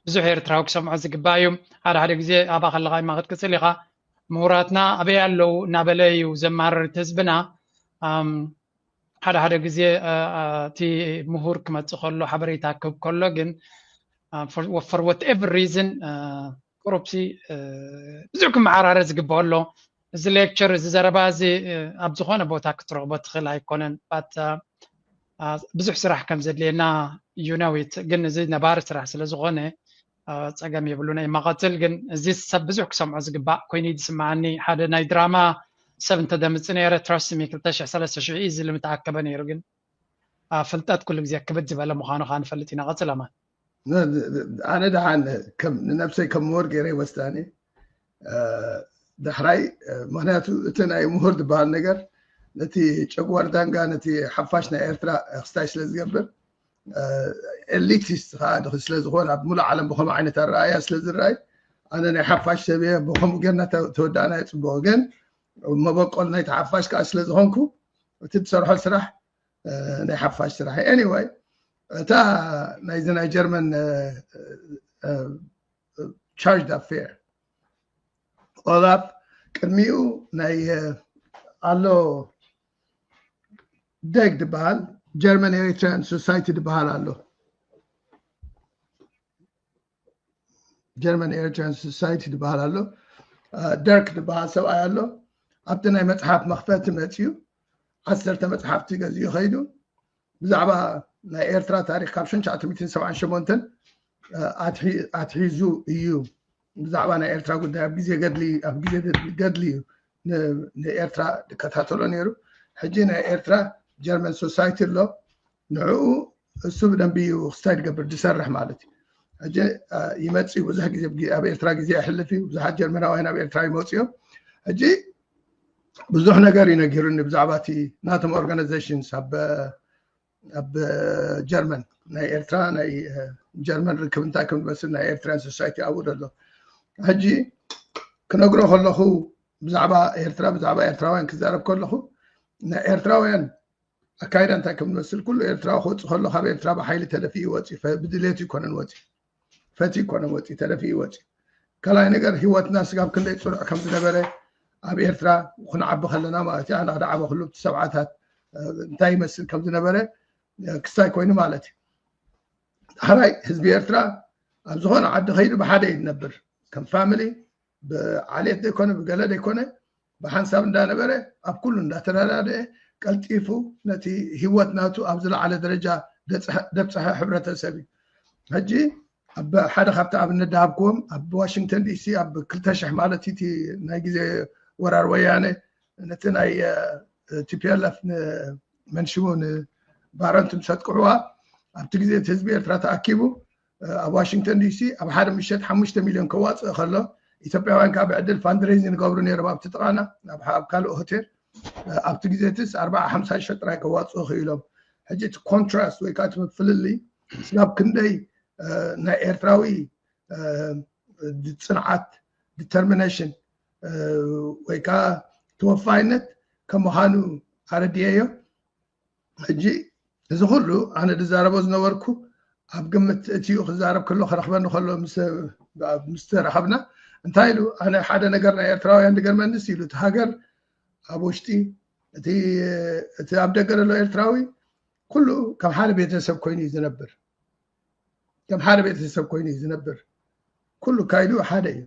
ብዙሕ ኤርትራዊ ክሰምዖ ዝግባእ እዩ። ሓደ ሓደ ግዜ ኣባ ከለካ ድማ ክትቅፅል ኢካ። ምሁራትና ኣበይ ኣለዉ እናበለ እዩ ዘማርር እቲ ህዝብና። ሓደ ሓደ ግዜ እቲ ምሁር ክመፅእ ከሎ ሓበሬታ ክህብ ከሎ ግን for whatever reason ቁሩብሲ ብዙሕ ክመዓራረ ዝግብኦ ኣሎ። እዚ ሌክቸር እዚ ዘረባ እዚ ኣብ ዝኾነ ቦታ ክትረኽቦ ትኽእል ኣይኮነን። ብዙሕ ስራሕ ከም ዘድልየና you know it፣ ግን እዚ ነባሪ ስራሕ ስለ ዝኾነ ፀገም የብሉን። ይመቐፅል ግን እዚ ሰብ ብዙሕ ክሰምዖ ዝግባእ ኮይኑ እዩ ዝስምዓኒ። ሓደ ናይ ድራማ ሰብ እንተደምፅ ነይረ trust me ክልተ ሽሕ ሰለስተ ሽሕ እዩ ዝልምተኣከበ ነይሩ ግን ፍልጠት ኩሉ ግዜ ክብድ ዝበለ ምዃኑ ከዓ ንፈልጥ ኢና። ቀፅል ኣማን። ኣነ ደሓን ንነብሰይ ከም ምሁር ገይረ ይወስዳኒ። ዳሕራይ ምክንያቱ እቲ ናይ ምሁር ዝበሃል ነገር ነቲ ጨጓር ዳንጋ ነቲ ሓፋሽ ናይ ኤርትራ ክስታይ ስለ ዝገብር ኤሊቲስት ከዓ ስለ ዝኾነ ኣብ ሙሉእ ዓለም ብኸምኡ ዓይነት ኣረኣያ ስለ ዝረኣይ ኣነ ናይ ሓፋሽ ሰብ እየ ብኸምኡ ጌርና ተወዳእና የፅብቆ ግን መበቆል ናይቲ ሓፋሽ ከዓ ስለ ዝኾንኩ እቲ ትሰርሖ ስራሕ ናይ ሓፋሽ ስራሕ anyway እታ ናይዚ ናይ ጀርመን charge d'affaires ኦላፍ ቅድሚኡ ናይ ኣሎ ደግ ዝበሃል German Eritrean Society ዝበሃል ኣሎ። German Eritrean Society ዝበሃል ኣሎ። ደርክ ዝበሃል ሰብኣይ ኣሎ። ኣብቲ ናይ መፅሓፍ መኽፈቲ መፅዩ ዓሰርተ መፅሓፍቲ ገዚኡ ከይዱ ብዛዕባ ናይ ኤርትራ ታሪክ ካብ ሽሕን ትሽዓተ ሚእትን ሰብዓን ሸሞንተን ኣትሒዙ እዩ ብዛዕባ ናይ ኤርትራ ጉዳይ ኣብ ግዜ ገድሊ ኣብ ግዜ ገድሊ እዩ ንኤርትራ ዝከታተሎ ነይሩ። ሕጂ ናይ ኤርትራ ጀርመን ሶሳይቲ ኣሎ። ንዕኡ እሱ ብደንቢ እዩ ክስታይ ዝገብር ዝሰርሕ ማለት እዩ። ሕጂ ይመፅእ ብዙሕ ግዜ ኣብ ኤርትራ ግዜ ይሕልፍ እዩ። ብዙሓት ጀርመናውያን ኣብ ኤርትራ ይመፁ እዮም። ሕጂ ብዙሕ ነገር እዩ ነጊሩኒ ብዛዕባ እቲ ናቶም ኦርጋናይዜሽንስ ኣብ ኣብ ጀርመን ናይ ኤርትራ ናይ ጀርመን ርክብ እንታይ ከም ዝመስል ናይ ኤርትራን ሶሳይቲ ኣብኡ ዘሎ። ሕጂ ክነግሮ ከለኹ ብዛዕባ ኤርትራ ብዛዕባ ኤርትራውያን ክዛረብ ከለኹ ናይ ኤርትራውያን ኣካይዳ እንታይ ከም ዝመስል ኩሉ ኤርትራዊ ክወፅእ ከሎ ካብ ኤርትራ ብሓይሊ ተደፊኡ ይወፅእ። ብድሌቱ ይኮነን ወፂ ፈቲ ይኮነን ወፂ ተደፊኡ ይወፂ። ካልኣይ ነገር ህይወትና ስጋብ ክንደይ ፅኑዕ ከም ዝነበረ ኣብ ኤርትራ ክንዓቢ ከለና ማለት እዩ። ኣነ ክደዓበ ክሉ እቲ ሰብዓታት እንታይ ይመስል ከም ዝነበረ ክስታይ ኮይኑ ማለት እዩ። ዳሕራይ ህዝቢ ኤርትራ ኣብ ዝኾነ ዓዲ ከይዱ ብሓደ እዩ ዝነብር ከም ፋሚሊ ብዓሌት ዘይኮነ ብገለ ዘይኮነ ብሓንሳብ እንዳነበረ ኣብ ኩሉ እንዳተረዳደአ ቀልጢፉ ነቲ ህይወት ናቱ ኣብ ዝለዓለ ደረጃ ደብፀሐ ሕብረተሰብ እዩ። ሕጂ ኣብ ሓደ ካብቲ ኣብነት ድሃብክዎም ኣብ ዋሽንግተን ዲሲ ኣብ ክልተ ሽሕ ማለት እቲ ናይ ግዜ ወራር ወያነ ነቲ ናይ ቲፒኤልኤፍ ንመንሽሙ ንባረንቱ ምስ ኣጥቅዕዋ ኣብቲ ግዜ እቲ ህዝቢ ኤርትራ ተኣኪቡ ኣብ ዋሽንግተን ዲሲ ኣብ ሓደ ምሸት ሓሙሽተ ሚልዮን ከዋፅእ ከሎ ኢትዮጵያውያን ከዓ ብዕድል ፋንድሬይዚንግ ይገብሩ ነይሮም ኣብቲ ጥቓና ኣብ ካልእ ሆቴል ኣብቲ ግዜ እቲስ ኣርባዓ ሓምሳ ሽሕ ጥራይ ከዋፅኡ ክኢሎም። ሕጂ እቲ ኮንትራስት ወይ ከዓ እቲ ምፍልልይ ስጋብ ክንደይ ናይ ኤርትራዊ ፅንዓት ዲተርሚኔሽን ወይ ከዓ ተወፋይነት ከም ምዃኑ ኣረድኤዮ። ሕጂ እዚ ኩሉ ኣነ ዝዛረቦ ዝነበርኩ ኣብ ግምት እቲኡ ክዛረብ ከሎ ክረኽበኒ ከሎ ምስ ተራኸብና እንታይ ኢሉ ኣነ ሓደ ነገር ናይ ኤርትራውያን ዝገርመንስ ኢሉ እቲ ሃገር ኣብ ውሽጢ እቲ ኣብ ደገ ዘሎ ኤርትራዊ ኩሉ ከም ሓደ ቤተሰብ ኮይኑ እዩ ዝነብር። ከም ሓደ ቤተሰብ ኮይኑ እዩ ዝነብር። ኩሉ ካይዱ ሓደ እዩ።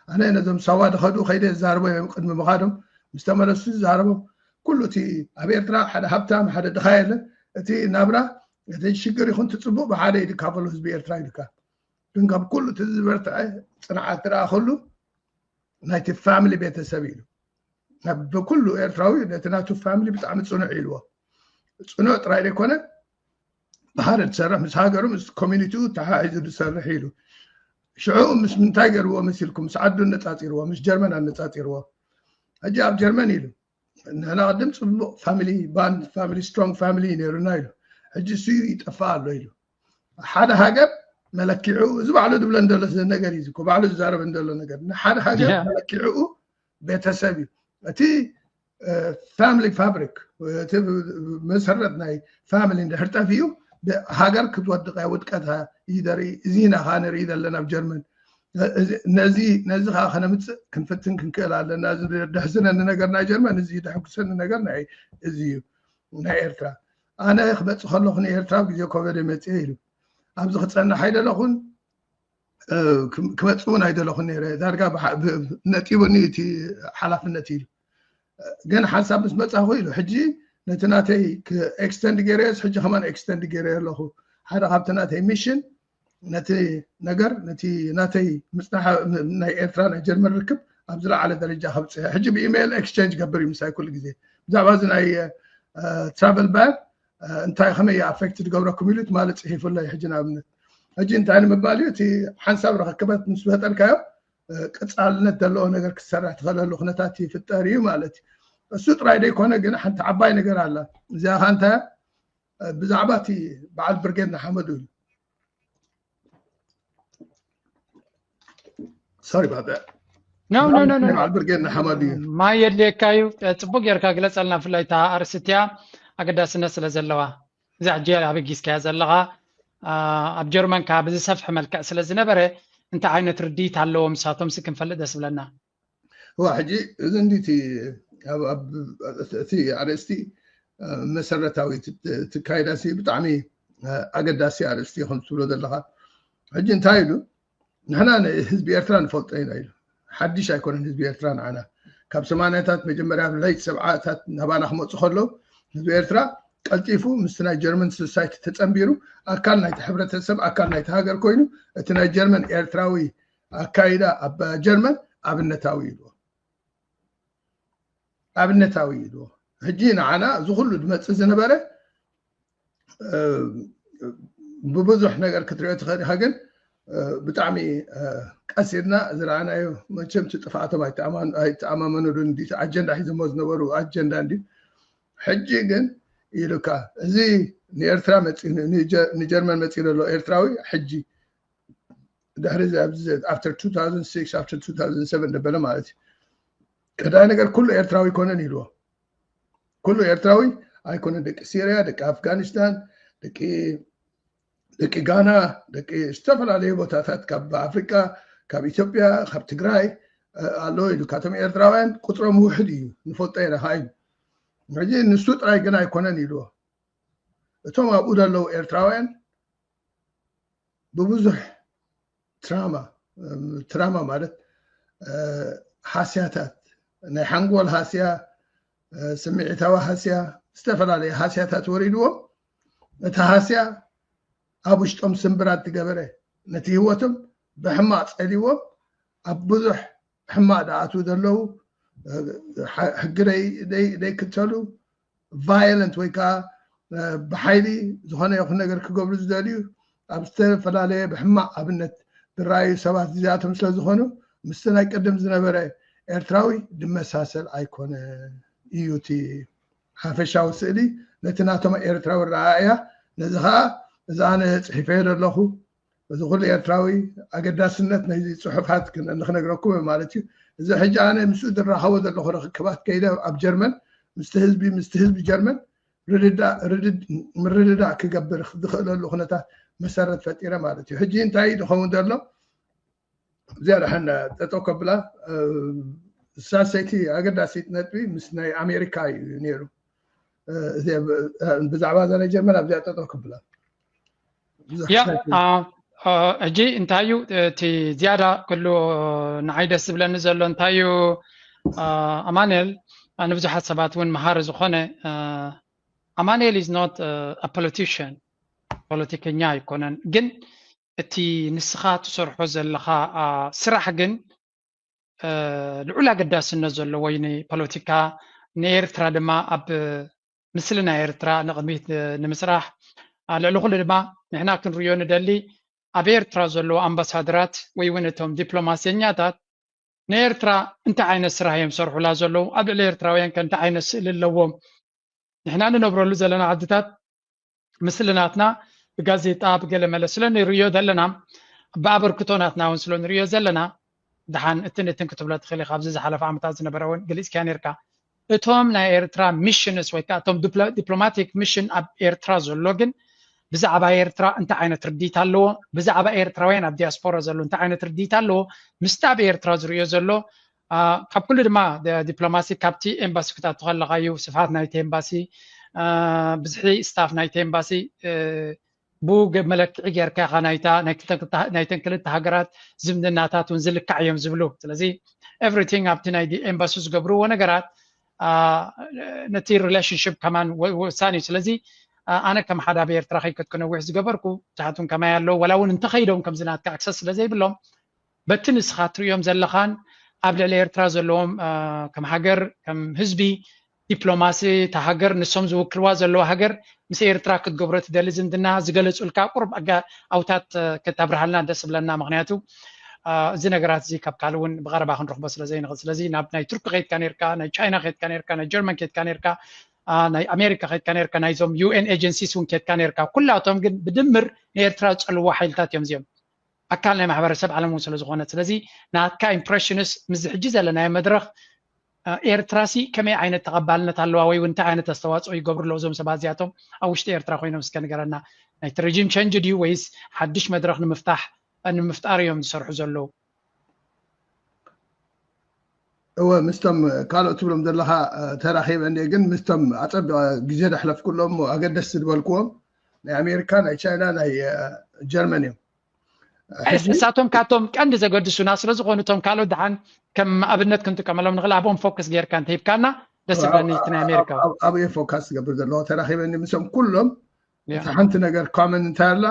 ኣነ ነዞም ሳዋ ዝኸዱ ከይደ ዝዛረቦ እዮም ቅድሚ ምኻዶም ምስ ተመለሱ ዝዛረቦም ኩሉ እቲ ኣብ ኤርትራ ሓደ ሃብታም ሓደ ድኻ የለን። እቲ ናብራ እቲ ሽግር ይኹን ትፅቡቅ ብሓደ ይድካፈሉ ህዝቢ ኤርትራ ይድካ ግን ካብ ኩሉ እቲ ዝበርትዐ ፅንዓት ትረኣ ከሉ ናይቲ ፋሚሊ ቤተሰብ ኢሉ ብኩሉ ኤርትራዊ ነቲ ናቱ ፋሚሊ ብጣዕሚ ፅኑዕ ኢልዎ። ፅኑዕ ጥራይ ዘይኮነ ብሓደ ዝሰርሕ ምስ ሃገሩ ምስ ኮሚኒቲኡ ተሓሒዙ ዝሰርሕ ኢሉ። ሽዑ ምስ ምንታይ ገርዎ መሲልኩም? ምስ ዓዱ ኣነፃፂርዎ፣ ምስ ጀርመን ኣነፃፂርዎ። ሕጂ ኣብ ጀርመን ኢሉ ንሕና ቅድም ፅቡቅ ፋሚሊ ባንድ ፋሚሊ ስትሮንግ ፋሚሊ እዩ ነይሩና ኢሉ። ሕጂ እሱ ይጠፍእ ኣሎ ኢሉ። ሓደ ሃገር መለኪዑ እዚ ባዕሉ ዝብለ እንደሎ ነገር እዩ እኮ ባዕሉ ዝዛረብ እንደሎ ነገር ንሓደ ሃገር መለኪዑ ቤተሰብ እዩ። እቲ ፋሚሊ ፋብሪክ እቲ መሰረት ናይ ፋሚሊ እንድሕር ጠፊኡ ሃገር ክትወድቀ ውድቀታ እዩ ዘርኢ። እዚ ኢና ከዓ ንርኢ ዘለና ኣብ ጀርመን። ነዚ ከዓ ከነምፅእ ክንፍትን ክንክእል ኣለና። እዚ ደሕስነኒ ነገር ናይ ጀርመን እዚ ደሕጉሰኒ ነገር እዚ እዩ። ናይ ኤርትራ ኣነ ክመፅእ ከለኹ ንኤርትራ ኣብ ግዜ ኮቨደ መፅእ ኢሉ ኣብዚ ክፀንሕ ኣይደለኹን። ክመፅእ እውን ኣይደለኹን ነይረ። ዳርጋ ነጢቡኒ እቲ ሓላፍነት ኢሉ ግን ሓንሳብ ምስ መፃኹ ኢሉ ሕጂ ነቲ ናተይ ኤክስተንድ ገይረዮስ ሕጂ ከማን ኤክስተንድ ገይረዮ ኣለኹ። ሓደ ካብቲ ናተይ ሚሽን ነቲ ነገር ነቲ ናተይ ምፅናሕ ናይ ኤርትራ ናይ ጀርመን ርክብ ኣብ ዝለዓለ ደረጃ ከብፅሐ ሕጂ ብኢሜይል ኤክስቸንጅ ገብር እዩ ምሳይ ኩሉ ግዜ ብዛዕባ እዚ ናይ ትራቨል ባን እንታይ ከመይ ኣፌክት ዝገብረኩም ኢሉ ትማሊ ፅሒፉለይ ሕጂ ንኣብነት ሕጂ እንታይ ንምባል እዩ እቲ ሓንሳብ ርክክበት ምስ ፈጠርካዮ ቀፃልነት ዘለዎ ነገር ክሰራሕ ትኽእለሉ ኩነታት ይፍጠር እዩ ማለት እዩ። እሱ ጥራይ ዘይኮነ ግን ሓንቲ ዓባይ ነገር ኣላ። እዚኣ ከዓ እንታይ ብዛዕባ እቲ በዓል ብርጌድ ንሓመዱ እዩ። ሶሪ ኖ ኖ ኖ ኖ በዓል ብርጌድ ንሓመዱ እዩ። ማይ የድልየካ እዩ። ፅቡቅ ጌርካ ግለፀልና፣ ብፍላይ እታ ኣርእስቲ እቲኣ ኣገዳስነት ስለ ዘለዋ። እዛ ሕጂ ኣበጊስካያ ዘለኻ ኣብ ጀርመን ከኣ ብዝሰፍሐ መልክዕ ስለ ዝነበረ እንታይ ዓይነት ርድኢት ኣለዎም ንሳቶምሲ ክንፈልጥ ደስ ዝብለና። እዋ ሕጂ እዚ እንዲቲ እቲ ኣርእስቲ መሰረታዊ ትካይዳሲ ብጣዕሚ ኣገዳሲ ኣርእስቲ ከም ትብሎ ዘለካ ሕጂ እንታይ ኢሉ ንሕና ህዝቢ ኤርትራ ንፈልጦ ኢና ኢሉ ሓድሽ ኣይኮነን ህዝቢ ኤርትራ ንዓና ካብ ሰማንያታት መጀመርያ ለይት ሰብዓታት ናባና ክመፁ ከለዉ ህዝቢ ኤርትራ ቀልጢፉ ምስቲ ናይ ጀርመን ሶሳይቲ ተፀንቢሩ ኣካል ናይቲ ሕብረተሰብ ኣካል ናይቲ ሃገር ኮይኑ እቲ ናይ ጀርመን ኤርትራዊ ኣካይዳ ኣብ ጀርመን ኣብነታዊ ኢልዎ። ኣብነታዊ ኢልዎ። ሕጂ ንዓና እዚ ኩሉ ዝመጽእ ዝነበረ ብብዙሕ ነገር ክትሪኦ ትኽእል ኢኻ። ግን ብጣዕሚ ቀስ ኢልና ዝረኣናዮ፣ መቸም እቲ ጥፍኣቶም ኣይተኣማመኑሉን። ኣጀንዳ ሒዞሞ ዝነበሩ ኣጀንዳ እንዲ ሕጂ ግን ኢሉካ፣ እዚ ንኤርትራ መፂ ንጀርመን መፂ ዘሎ ኤርትራዊ ሕጂ ድሕሪ after two thousand six after two thousand seven ደበለ ማለት እዩ። ቀዳይ ነገር ኩሉ ኤርትራዊ ኣይኮነን ኢልዎ። ኩሉ ኤርትራዊ ኣይኮነን። ደቂ ሲርያ፣ ደቂ ኣፍጋኒስታን፣ ደቂ ደቂ ጋና፣ ደቂ ዝተፈላለዩ ቦታታት ካብ ኣፍሪቃ፣ ካብ ኢትዮጵያ፣ ካብ ትግራይ ኣሎ ኢሉ። ካብቶም ኤርትራውያን ቁፅሮም ውሕድ እዩ፣ ንፈልጦ ኢና ሃይሉ። ሕጂ ንሱ ጥራይ ግን ኣይኮነን ኢልዎ። እቶም ኣብኡ ዘለዉ ኤርትራውያን ብብዙሕ ትራማ፣ ትራማ ማለት ሃስያታት፣ ናይ ሓንጎል ሃስያ፣ ስምዒታዊ ሃስያ፣ ዝተፈላለዩ ሃስያታት ወሪድዎም። እቲ ሃስያ ኣብ ውሽጦም ስምብራት ዝገበረ፣ ነቲ ህይወቶም ብሕማቕ ጸሊዎም ኣብ ብዙሕ ሕማቕ ዝኣትዉ ዘለዉ፣ ሕጊ ዘይክተሉ፣ violent ወይ ከዓ ብሓይሊ ዝኾነ ይኹን ነገር ክገብሩ ዝደልዩ፣ ኣብ ዝተፈላለየ ብሕማቕ ኣብነት ዝረኣዩ ሰባት እዚኣቶም ስለ ዝኾኑ፣ ምስቲ ናይ ቅድም ዝነበረ ኤርትራዊ ዝመሳሰል ኣይኮነ እዩ እቲ ሓፈሻዊ ስእሊ። ነቲ ናቶም ኤርትራዊ ረኣእያ፣ ነዚ ከዓ እዚ ኣነ ጽሒፈዮ ዘለኹ፣ እዚ ኩሉ ኤርትራዊ ኣገዳስነት ናይዚ ጽሑፋት ንክነግረኩም ማለት እዩ። እዚ ሕጂ ኣነ ምስኡ ዝራኸቦ ዘለኹ ርክባት ከይደ ኣብ ጀርመን ምስቲ ህዝቢ ምስቲ ህዝቢ ጀርመን ምርድዳእ ክገብር ዝኽእለሉ ኩነታት መሰረት ፈጢረ ማለት እዩ። ሕጂ እንታይ ዝኸውን ዘሎ? እዚኣ ደሓን ጠጠው ከብላ። ሳሰይቲ ኣገዳሲት ነጥቢ ምስ ናይ ኣሜሪካ እዩ ነይሩ። ብዛዕባ እዛ ናይ ጀርመን ኣብዚኣ ጠጠው ከብላ። ያ ሕጂ እንታይ እዩ እቲ ዝያዳ ኩሉ ንዓይ ደስ ዝብለኒ ዘሎ እንታይ እዩ? ኣማንኤል ንብዙሓት ሰባት እውን መሃሪ ዝኾነ፣ ኣማንኤል is not a politician፣ ፖለቲከኛ ኣይኮነን። ግን እቲ ንስኻ ትሰርሖ ዘለኻ ስራሕ ግን ልዑል ኣገዳስነት ዘለዎ እዩ ንፖለቲካ፣ ንኤርትራ ድማ ኣብ ምስሊ ናይ ኤርትራ ንቕድሚት ንምስራሕ። ልዕሊ ኩሉ ድማ ንሕና ክንርእዮ ንደሊ ኣብ ኤርትራ ዘለዉ ኣምባሳደራት ወይ እውን እቶም ዲፕሎማሰኛታት ንኤርትራ እንታይ ዓይነት ስራሕ እዮም ዝሰርሑላ ዘለዉ፣ ኣብ ልዕሊ ኤርትራውያን ከ እንታይ ዓይነት ስእሊ ኣለዎም? ንሕና ንነብረሉ ዘለና ዓድታት ምስልናትና ብጋዜጣ ብገለመለ ስለ ንርእዮ ዘለና፣ ብኣበርክቶ ናትና እውን ስለ ንርእዮ ዘለና፣ ደሓን እትን እትን ክትብሎ ትኽእል ኢኻ። ኣብዚ ዝሓለፈ ዓመታት ዝነበረ እውን ገሊጽካዮ ነርካ። እቶም ናይ ኤርትራ ሚሽንስ ወይ ከዓ እቶም ዲፕሎማቲክ ሚሽን ኣብ ኤርትራ ዘሎ ግን ብዛዕባ ኤርትራ እንታይ ዓይነት ርዲት ኣለዎ፣ ብዛዕባ ኤርትራውያን ኣብ ዲያስፖራ ዘሎ እንታይ ዓይነት ርዲት ኣለዎ፣ ምስቲ ኣብ ኤርትራ ዝርእዮ ዘሎ ካብ ኩሉ ድማ ዲፕሎማሲ ካብቲ ኤምባሲ ክታቱ ከለካ እዩ ስፍሓት ናይቲ ኤምባሲ፣ ብዝሒ ስታፍ ናይቲ ኤምባሲ ብኡ መለክዒ ጌርካ ኢኻ ናይተን ክልተ ሃገራት ዝምድናታት እውን ዝልካዕ እዮም ዝብሉ። ስለዚ ኤቭሪቲንግ ኣብቲ ናይ ኤምባሲ ዝገብርዎ ነገራት ነቲ ሪሌሽንሽፕ ከማን ወሳኒ እዩ። ስለዚ ኣነ ከም ሓደ ኣብ ኤርትራ ከይከድኩ ነዊሕ ዝገበርኩ ብዙሓት እውን ከማይ ኣለዉ፣ ዋላ እውን እንተኸይዶም ከምዚ ናትካ ኣክሰስ ስለ ዘይብሎም በቲ ንስኻ ትርእዮም ዘለኻን ኣብ ልዕሊ ኤርትራ ዘለዎም ከም ሃገር ከም ህዝቢ ዲፕሎማሲ እታ ሃገር ንሶም ዝውክልዋ ዘለዉ ሃገር ምስ ኤርትራ ክትገብሮ ትደሊ ዝምድና ዝገለጹልካ ቁሩብ ኣውታት ከተብርሃልና ደስ ብለና። ምክንያቱ እዚ ነገራት እዚ ካብ ካልእ እውን ብቐረባ ክንረኽቦ ስለ ዘይንኽእል፣ ስለዚ ናብ ናይ ቱርኪ ከይድካ ነርካ፣ ናይ ቻይና ከይድካ ነርካ፣ ናይ ጀርመን ከይድካ ነርካ፣ ናይ ኣሜሪካ ከይድካ ነርካ፣ ናይዞም ዩኤን ኤጀንሲስ እውን ከይድካ ነርካ፣ ኩላቶም ግን ብድምር ንኤርትራ ዝጸልዋ ሓይልታት እዮም እዚኦም። ኣካል ናይ ማሕበረሰብ ዓለም እውን ስለ ዝኾነት። ስለዚ ናትካ ኢምፕሬሽንስ ምስዚ ሕጂ ዘለናዮ መድረኽ ኤርትራሲ ከመይ ዓይነት ተቐባልነት ኣለዋ ወይ እውን እንታይ ዓይነት ኣስተዋፅኦ ይገብሩ ኣለዉ እዞም ሰባት እዚኣቶም ኣብ ውሽጢ ኤርትራ ኮይኖም እስከ ንገረና። ናይቲ ሬጂም ቸንጅ ድዩ ወይስ ሓድሽ መድረኽ ንምፍታሕ ንምፍጣር እዮም ዝሰርሑ ዘለዉ? እወ ምስቶም ካልኦት ትብሎም ዘለኻ ተራኺበ እንደ ግን ምስቶም ኣፀቢቐ ግዜ ደሕለፍኩሎም ኣገደስቲ ዝበልክዎም ናይ ኣሜሪካ ናይ ቻይና ናይ ጀርመን እዮም። ንሳቶም ካብቶም ቀንዲ ዘገድሱና ስለ ዝኾኑ እቶም ካልኦት ደሓን ከም ኣብነት ክንጥቀመሎም ንኽእል ኣብኦም ፎከስ ጌርካ እንተሂብካና ደስ ይብለኒ። እቲ ናይ ኣሜሪካ ኣብኡ ፎካስ ዝገብር ዘለኹ ተራኺበኒ ምስኦም ኩሎም። እቲ ሓንቲ ነገር ኮመን እንታይ ኣላ?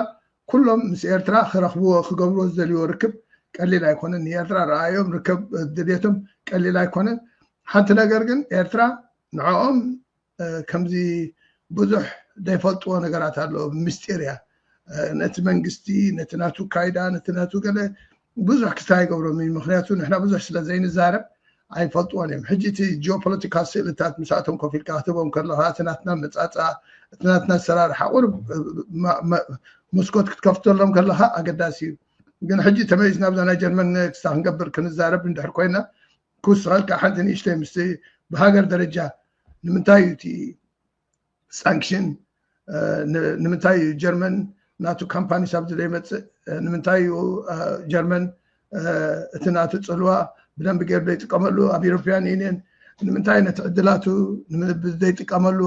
ኩሎም ምስ ኤርትራ ክረኽብዎ ክገብርዎ ዝደልይዎ ርክብ ቀሊል ኣይኮነን። ንኤርትራ ረኣዮም ርከብ ድልየቶም ቀሊል ኣይኮነን። ሓንቲ ነገር ግን ኤርትራ ንዕኦም ከምዚ ብዙሕ ዘይፈልጥዎ ነገራት ኣሎ፣ ምስጢር እያ። ነቲ መንግስቲ፣ ነቲ ናቱ ካይዳ፣ ነቲ ናቱ ገለ ብዙሕ ክስታይ ይገብሮም እዩ። ምክንያቱ ንሕና ብዙሕ ስለ ዘይንዛረብ ኣይፈልጥዎን እዮም። ሕጂ እቲ ጂኦፖለቲካል ስእልታት ምስኣቶም ኮፍ ኢልካ ክትቦም ከለካ እቲ ናትና መጻጻ፣ እቲ ናትና ኣሰራርሓ ቁሩብ መስኮት ክትከፍተሎም ከለካ ኣገዳሲ እዩ። ግን ሕጂ ተመሊስና ብዛ ናይ ጀርመን ክስታ ክንገብር ክንዛረብ እንድሕር ኮይና ክውስኸልካ ሓንቲ ንእሽተይ ምስ ብሃገር ደረጃ ንምንታይ እዩ እቲ ሳንክሽን ንምንታይ እዩ ጀርመን ናቱ ካምፓኒ ሳብ ዘይመፅእ? ንምንታይ እዩ ጀርመን እቲ ናቱ ፅልዋ ብደንብ ገይሩ ዘይጥቀመሉ ኣብ ኢሮፒያን ዩኒየን? ንምንታይ ነቲ ዕድላቱ ዘይጥቀመሉ?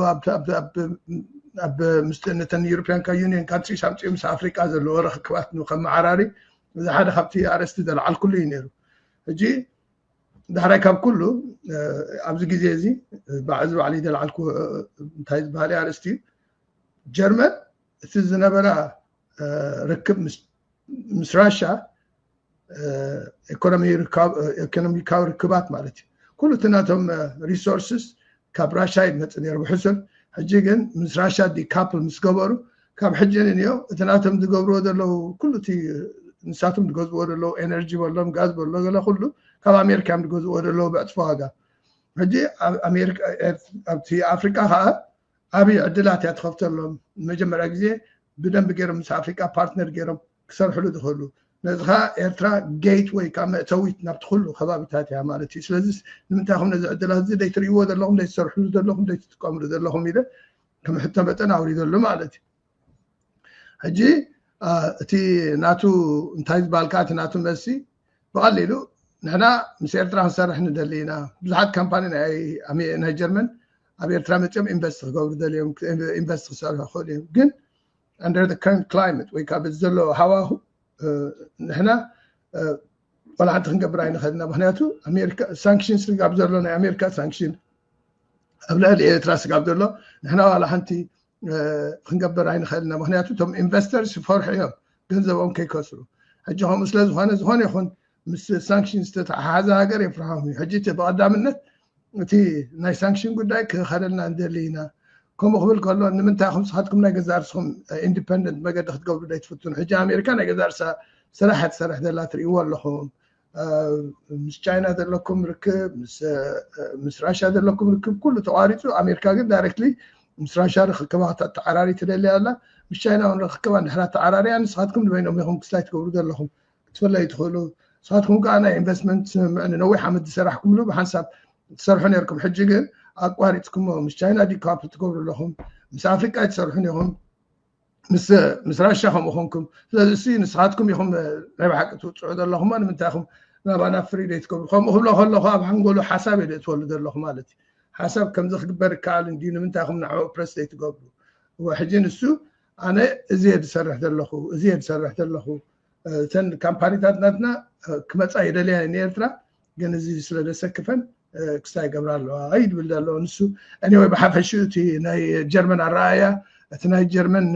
ኣብ ምስነተን ዩሮፒያን ዩኒየን ካንትሪስ ኣምፅኡ ምስ ኣፍሪቃ ዘለዎ ርክክባት ንከመዓራሪ እዚ ሓደ ካብቲ ኣርእስቲ ዘልዓልኩሉ እዩ ነይሩ። ሕጂ ዳሕራይ ካብ ኩሉ ኣብዚ ግዜ እዚ እዚ ባዕሊ ደልዓልኩ እንታይ ዝበሃል ኣርእስቲ እዩ፣ ጀርመን እቲ ዝነበራ ርክብ ምስ ራሻ ኢኮኖሚካዊ ርክባት ማለት እዩ። ኩሉ እቲ ናቶም ሪሶርስስ ካብ ራሻ ይመፅ ነይሩ ብሕሱር። ሕጂ ግን ምስ ራሻ ዲካፕል ምስ ገበሩ ካብ ሕጂ ንንዮ እቲ ናቶም ዝገብርዎ ዘለዉ ኩሉ እቲ ንሳቶም ዝገዝእዎ ዘለዉ ኤነርጂ በሎም ጋዝ በሎ ገለ ኩሉ ካብ ኣሜሪካ እዮም ዝገዝእዎ ዘለዉ ብዕፅፊ ዋጋ። ሕጂ ኣብቲ ኣፍሪቃ ከዓ ዓብዪ ዕድላት እያ ትኸፍተሎም። ንመጀመርያ ግዜ ብደንብ ገይሮም ምስ ኣፍሪቃ ፓርትነር ገይሮም ክሰርሕሉ ዝኽእሉ። ነዚ ከዓ ኤርትራ ጌት ወይ ከዓ መእተዊት ናብቲ ኩሉ ከባቢታት እያ ማለት እዩ። ስለዚ ንምንታይ ኹም ነዚ ዕድላት እዚ ዘይትርእይዎ ዘለኹም ዘይትሰርሕሉ ዘለኹም ዘይትጥቀምሉ ዘለኹም ኢለ ከም ሕቶ መጠን ኣውሪደሉ ማለት እዩ። ሕጂ እቲ ናቱ እንታይ ዝበሃል ከዓ እቲ ናቱ መልሲ ብቐሊሉ ንሕና ምስ ኤርትራ ክንሰርሕ ንደሊ ኢና። ብዙሓት ካምፓኒ ናይ ጀርመን ኣብ ኤርትራ መፅኦም ኢንቨስት ክገብሩ ደልዮም ኢንቨስት ክሰርሑ ክኽእሉ እዮም። ግን under the current climate ወይ ከዓ በዚ ዘሎ ሃዋሁ ንሕና ዋላ ሓንቲ ክንገብር ኣይንኽእል ኢና። ምክንያቱ ኣሜሪካ ሳንክሽን ስጋብ ዘሎ ናይ ኣሜሪካ ሳንክሽን ኣብ ልዕሊ ኤርትራ ስጋብ ዘሎ ንሕና ዋላ ሓንቲ ክንገብር ኣይንኽእል ኢና። ምክንያቱ እቶም ኢንቨስተርስ ይፈርሑ እዮም ገንዘቦም ከይከስሩ። ሕጂ ከምኡ ስለ ዝኾነ ዝኾነ ይኹን ምስ ሳንክሽን ዝተተሓሓዘ ሃገር የፍርሖም እዩ። ሕጂ እቲ ብቐዳምነት እቲ ናይ ሳንክሽን ጉዳይ ክኸደልና ንደሊ ኢና። ከምኡ ክብል ከሎ ንምንታይ ኢኹም ንስኻትኩም ናይ ገዛእ ርስኹም ኢንዲፐንደንት መገዲ ክትገብሩ ዘይትፍትኑ? ሕጂ ኣሜሪካ ናይ ገዛእ ርሳ ስራሕ ትሰርሕ ዘላ ትርእይዎ ኣለኹም። ምስ ቻይና ዘለኩም ርክብ ምስ ራሻ ዘለኩም ርክብ ኩሉ ተቋሪፁ። ኣሜሪካ ግን ዳይሬክትሊ ምስ ራሻ ርክክባ ክተዓራሪ ትደሊ ኣላ። ምስ ቻይና እውን ርክክባ እንድሕር ኣተዓራርያ ንስኻትኩም ንበይኖም ኢኹም ክስታይ ትገብሩ ዘለኹም ክትፈለዩ ትኽእሉ። ንስኻትኩም ከዓ ናይ ኢንቨስትመንት ስምምዕ ንነዊሕ ዓመት ዝሰራሕኩምሉ ብሓንሳብ ትሰርሑ ነርኩም። ሕጂ ግን ኣቋሪፅኩሞ። ምስ ቻይና ዲካፕል ትገብሩ ኣለኹም፣ ምስ ኣፍሪቃ ኣይትሰርሑን ኢኹም። ምስ ራሻ ከምኡ ኮንኩም። ስለዚ እሲ ንስኻትኩም ኢኹም ናይ ብሓቂ ትውፅዑ ዘለኹም። ንምንታይ ኢኹም ናባና ፍሪ ዘይትገብሩ? ከምኡ ክብሎ ከለኹ ኣብ ሓንጎሉ ሓሳብ እየ ዘእትወሉ ዘለኹ ማለት እዩ። ሓሳብ ከምዚ ክግበር ይከኣል እንድዩ፣ ንምንታይ ኢኹም ንዕኡ ፕረስ ዘይትገብሩ? ሕጂ ንሱ ኣነ እዚ እየ ዝሰርሕ ዘለኹ፣ እዚ እየ ዝሰርሕ ዘለኹ፣ እተን ካምፓኒታት ናትና ክመፃ ይደልያ ንኤርትራ፣ ግን እዚ ስለ ዘሰክፈን ክስታይ ይገብራ ኣለዋ እዩ ዝብል ዘሎ ንሱ። Anyway ብሓፈሽኡ እቲ ናይ ጀርመን ኣረኣእያ እቲ ናይ ጀርመን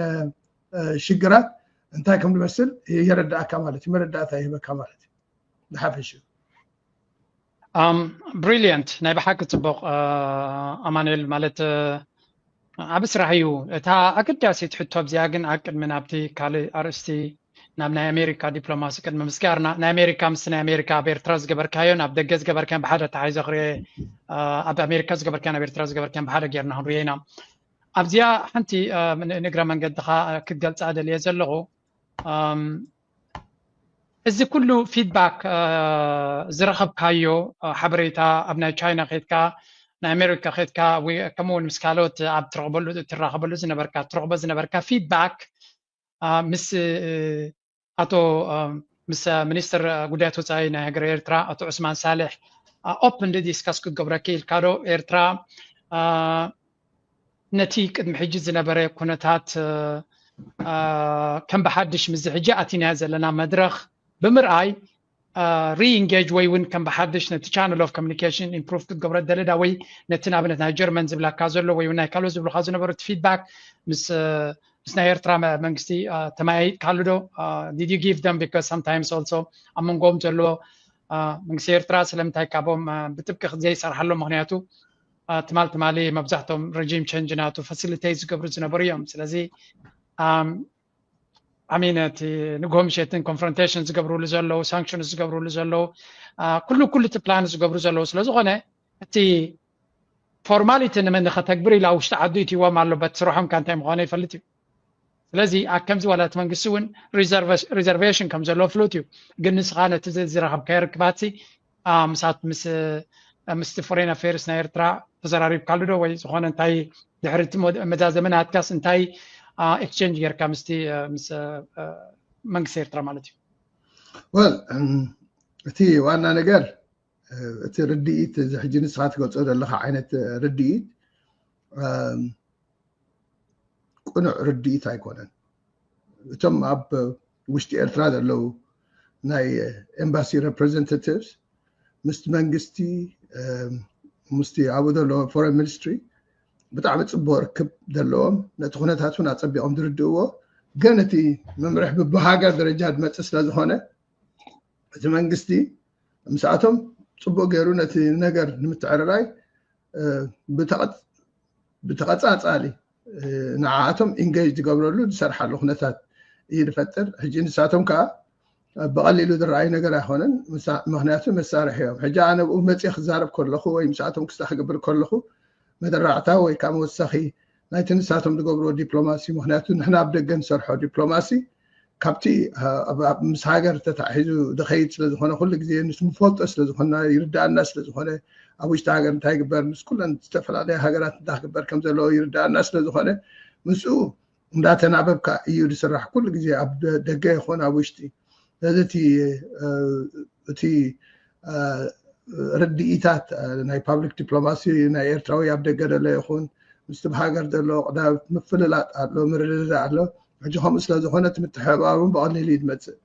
ሽግራት እንታይ ከም ዝመስል የረዳእካ ማለት እዩ፣ መረዳእታ ይህበካ ማለት እዩ ብሓፈሽኡ። ብሪሊየንት፣ ናይ ብሓቂ ፅቡቕ ኣማኑኤል። ማለት ዓቢ ስራሕ እዩ። እታ ኣገዳሲት ሕቶ ኣብዚኣ ግን ኣብ ቅድሚ ናብቲ ካልእ ኣርእስቲ ናብ ናይ ኣሜሪካ ዲፕሎማሲ ቅድሚ ምስጋርና፣ ናይ ኣሜሪካ ምስ ናይ ኣሜሪካ ኣብ ኤርትራ ዝገበርካዮን ኣብ ደገ ዝገበርካዮን ብሓደ ተሓይዘ ክርኤ፣ ኣብ ኣሜሪካ ዝገበርካዮን ኣብ ኤርትራ ዝገበርካዮን ብሓደ ጌርና ክንርዮ ኢና። ኣብዚኣ ሓንቲ ንእግረ መንገድኻ ክትገልፃ ደልየ ዘለኹ፣ እዚ ኩሉ ፊድባክ ዝረኸብካዮ ሓበሬታ ኣብ ናይ ቻይና ከድካ ናይ ኣሜሪካ ከድካ ከምኡውን ምስ ካልኦት ኣብ ትረኽበሉ ትራኸበሉ ዝነበርካ ትረኽቦ ዝነበርካ ፊድባክ ምስ ኣቶ ምስ ሚኒስትር ጉዳያት ወፃኢ ናይ ሃገር ኤርትራ ኣቶ ዑስማን ሳልሕ ኦፕን ዲስካስ ክትገብረኪ ኢልካ ዶ ኤርትራ ነቲ ቅድሚ ሕጂ ዝነበረ ኩነታት ከም ብሓድሽ ምስዚ ሕጂ ኣቲናዮ ዘለና መድረኽ ብምርኣይ ሪኢንጌጅ ወይ እውን ከም ብሓድሽ ነቲ ቻነል ኦፍ ኮሚኒኬሽን ኢምፕሩቭ ክትገብሮ ደለዳ ወይ ነቲ ንኣብነት ናይ ጀርመን ዝብላካ ዘሎ ወይ እውን ናይ ካልኦት ዝብሉካ ዝነበሩ እቲ ፊድባክ ምስ ምስ ናይ ኤርትራ መ- መንግስቲ ተመያይጥካሉ ዶ? Did you give them? Because sometimes also ኣብ መንጎም ዘሎ መንግስቲ ኤርትራ ስለምንታይ ካቦም ብጥብቂ ዘይሰርሓሎም ምክንያቱ ትማል ትማሊ መብዛሕቶም regime change ናቱ facilitate ዝገብሩ ዝነበሩ እዮም። ስለዚ ኣሚን እቲ ንግሆ ምሸትን confrontation ዝገብሩሉ ዘለዉ፣ ሳንክሽን ዝገብሩሉ ዘለዉ፣ ኩሉ ኩሉ እቲ ፕላን ዝገብሩ ዘለዉ ስለ ዝኾነ እቲ formality ንመን ከተግብር ኢላ ውሽጢ ዓዱ ይትዎም ኣሎ። በት ስርሖም ካ እንታይ ምዃኑ ይፈልጥ እዩ። ስለዚ ኣብ ከምዚ ዋላ እቲ መንግስቲ እውን reservation ከም ዘለዎ ፍሉጥ እዩ። ግን ንስኻ ነቲ ዝረኸብካዮ ርክባት ምስኣት ምስቲ foreign affairs ናይ ኤርትራ ተዘራሪብካሉ ዶ ወይ ዝኾነ እንታይ ድሕሪ እቲ መዛዘሚ ናትካስ እንታይ exchange ጌርካ ምስቲ ምስ መንግስቲ ኤርትራ ማለት እዩ? Well እቲ ዋና ነገር እቲ ርድኢት እዚ ሕጂ ንስኻ ትገልጾ ዘለኻ ዓይነት ርድኢት ቅኑዕ ርድኢት ኣይኮነን። እቶም ኣብ ውሽጢ ኤርትራ ዘለዉ ናይ embassy representatives ምስቲ መንግስቲ ምስቲ ኣብኡ ዘሎ foreign ministry ብጣዕሚ ፅቡቅ ርክብ ዘለዎም ነቲ ኩነታት እውን ኣፀቢቆም ዝርድእዎ ግን እቲ መምርሒ ብሃገር ደረጃ ዝመፅእ ስለዝኾነ እቲ መንግስቲ ምስኣቶም ፅቡቅ ገይሩ ነቲ ነገር ንምትዕርራይ ብተቐፃፃሊ ንዓኣቶም engage ዝገብረሉ ዝሰርሓሉ ኩነታት እዩ ዝፈጥር። ሕጂ ንሳቶም ከዓ ብቐሊሉ ዝረኣዩ ነገር ኣይኮነን። ምክንያቱ መሳርሒ እዮም። ሕጂ ኣነ ብኡ መፅየ ክዛረብ ከለኹ ወይ ምስኣቶም ክስታ ክገብር ከለኹ መደራዕታ ወይ ከዓ መወሰኺ ናይቲ ንሳቶም ዝገብርዎ ዲፕሎማሲ ምክንያቱ ንሕና ኣብ ደገ ንሰርሖ ዲፕሎማሲ ካብቲ ምስ ሃገር ተታሒዙ ዝኸይድ ስለዝኾነ ኩሉ ግዜ ንሱ ንፈልጦ ስለዝኾና ይርዳእና ስለዝኾነ ኣብ ውሽጢ ሃገር እንታይ ይግበር ምስ ኩለን ዝተፈላለያ ሃገራት እንታይ ክግበር ከም ዘለዎ ይርዳእና ስለዝኾነ ምስኡ እንዳተናበብካ እዩ ዝስራሕ ኩሉ ግዜ ኣብ ደገ ይኾን ኣብ ውሽጢ ስለዚ እቲ ርድኢታት ናይ public diplomacy ናይ ኤርትራዊ ኣብ ደገ ዘሎ ይኹን ምስቲ ብሃገር ዘሎ ቅዳም ምፍልላጥ ኣሎ ምርድዳእ ኣሎ ሕጂ ከምኡ ስለ ዝኾነ እቲ ምትሕብባር እውን ብቐሊሉ እዩ ዝመፅእ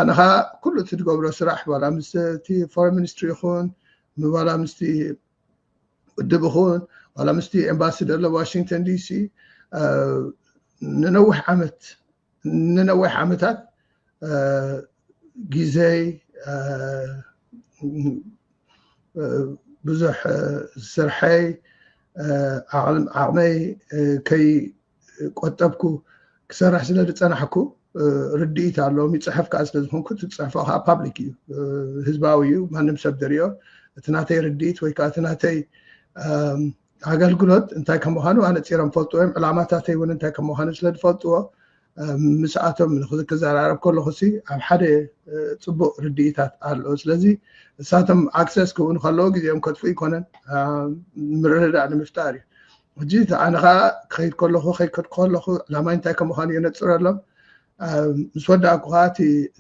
ኣነ ኸዓ ኩሉ እቲ ዝገብሮ ስራሕ ዋላ ምስ እቲ foreign ministry ይኹን ዋላ ምስቲ ውድብ ይኹን ዋላ ምስቲ embassy ዘሎ ዋሽንግተን ዲሲ ንነዊሕ ዓመት ንነዊሕ ዓመታት ግዜይ ብዙሕ ስርሐይ ዓቕመይ ከይቆጠብኩ ክሰርሕ ስለ ዝፀናሕኩ ርድኢት ኣለዎም ይፅሕፍ ከዓ ስለ ዝኾንኩ እቲ ዝፅሕፎ ከዓ public እዩ ህዝባዊ እዩ ማንም ሰብ ዝሪኦ እቲ ናተይ ርድኢት ወይ ከዓ እቲ ናተይ ኣገልግሎት እንታይ ከም ምዃኑ ኣነፂሮም ፈልጥዎ እዮም ዕላማታተይ እውን እንታይ ከም ምዃኑ ስለ ዝፈልጥዎ ምስኣቶም ክዘራረብ ከለኹ ሲ ኣብ ሓደ ፅቡቅ ርድኢታት ኣሎ ስለዚ እሳቶም access ክህቡኒ ከለዉ ግዜኦም ከጥፉ ይኮነን ምርድዳእ ንምፍጣር እዩ ሕጂ ኣነ ከዓ ክኸይድ ከለኹ ከይከድኩ ከለኹ ዕላማይ እንታይ ከም ምዃኑ የነፅረሎም ምስ ወዳእኩ ከዓ እቲ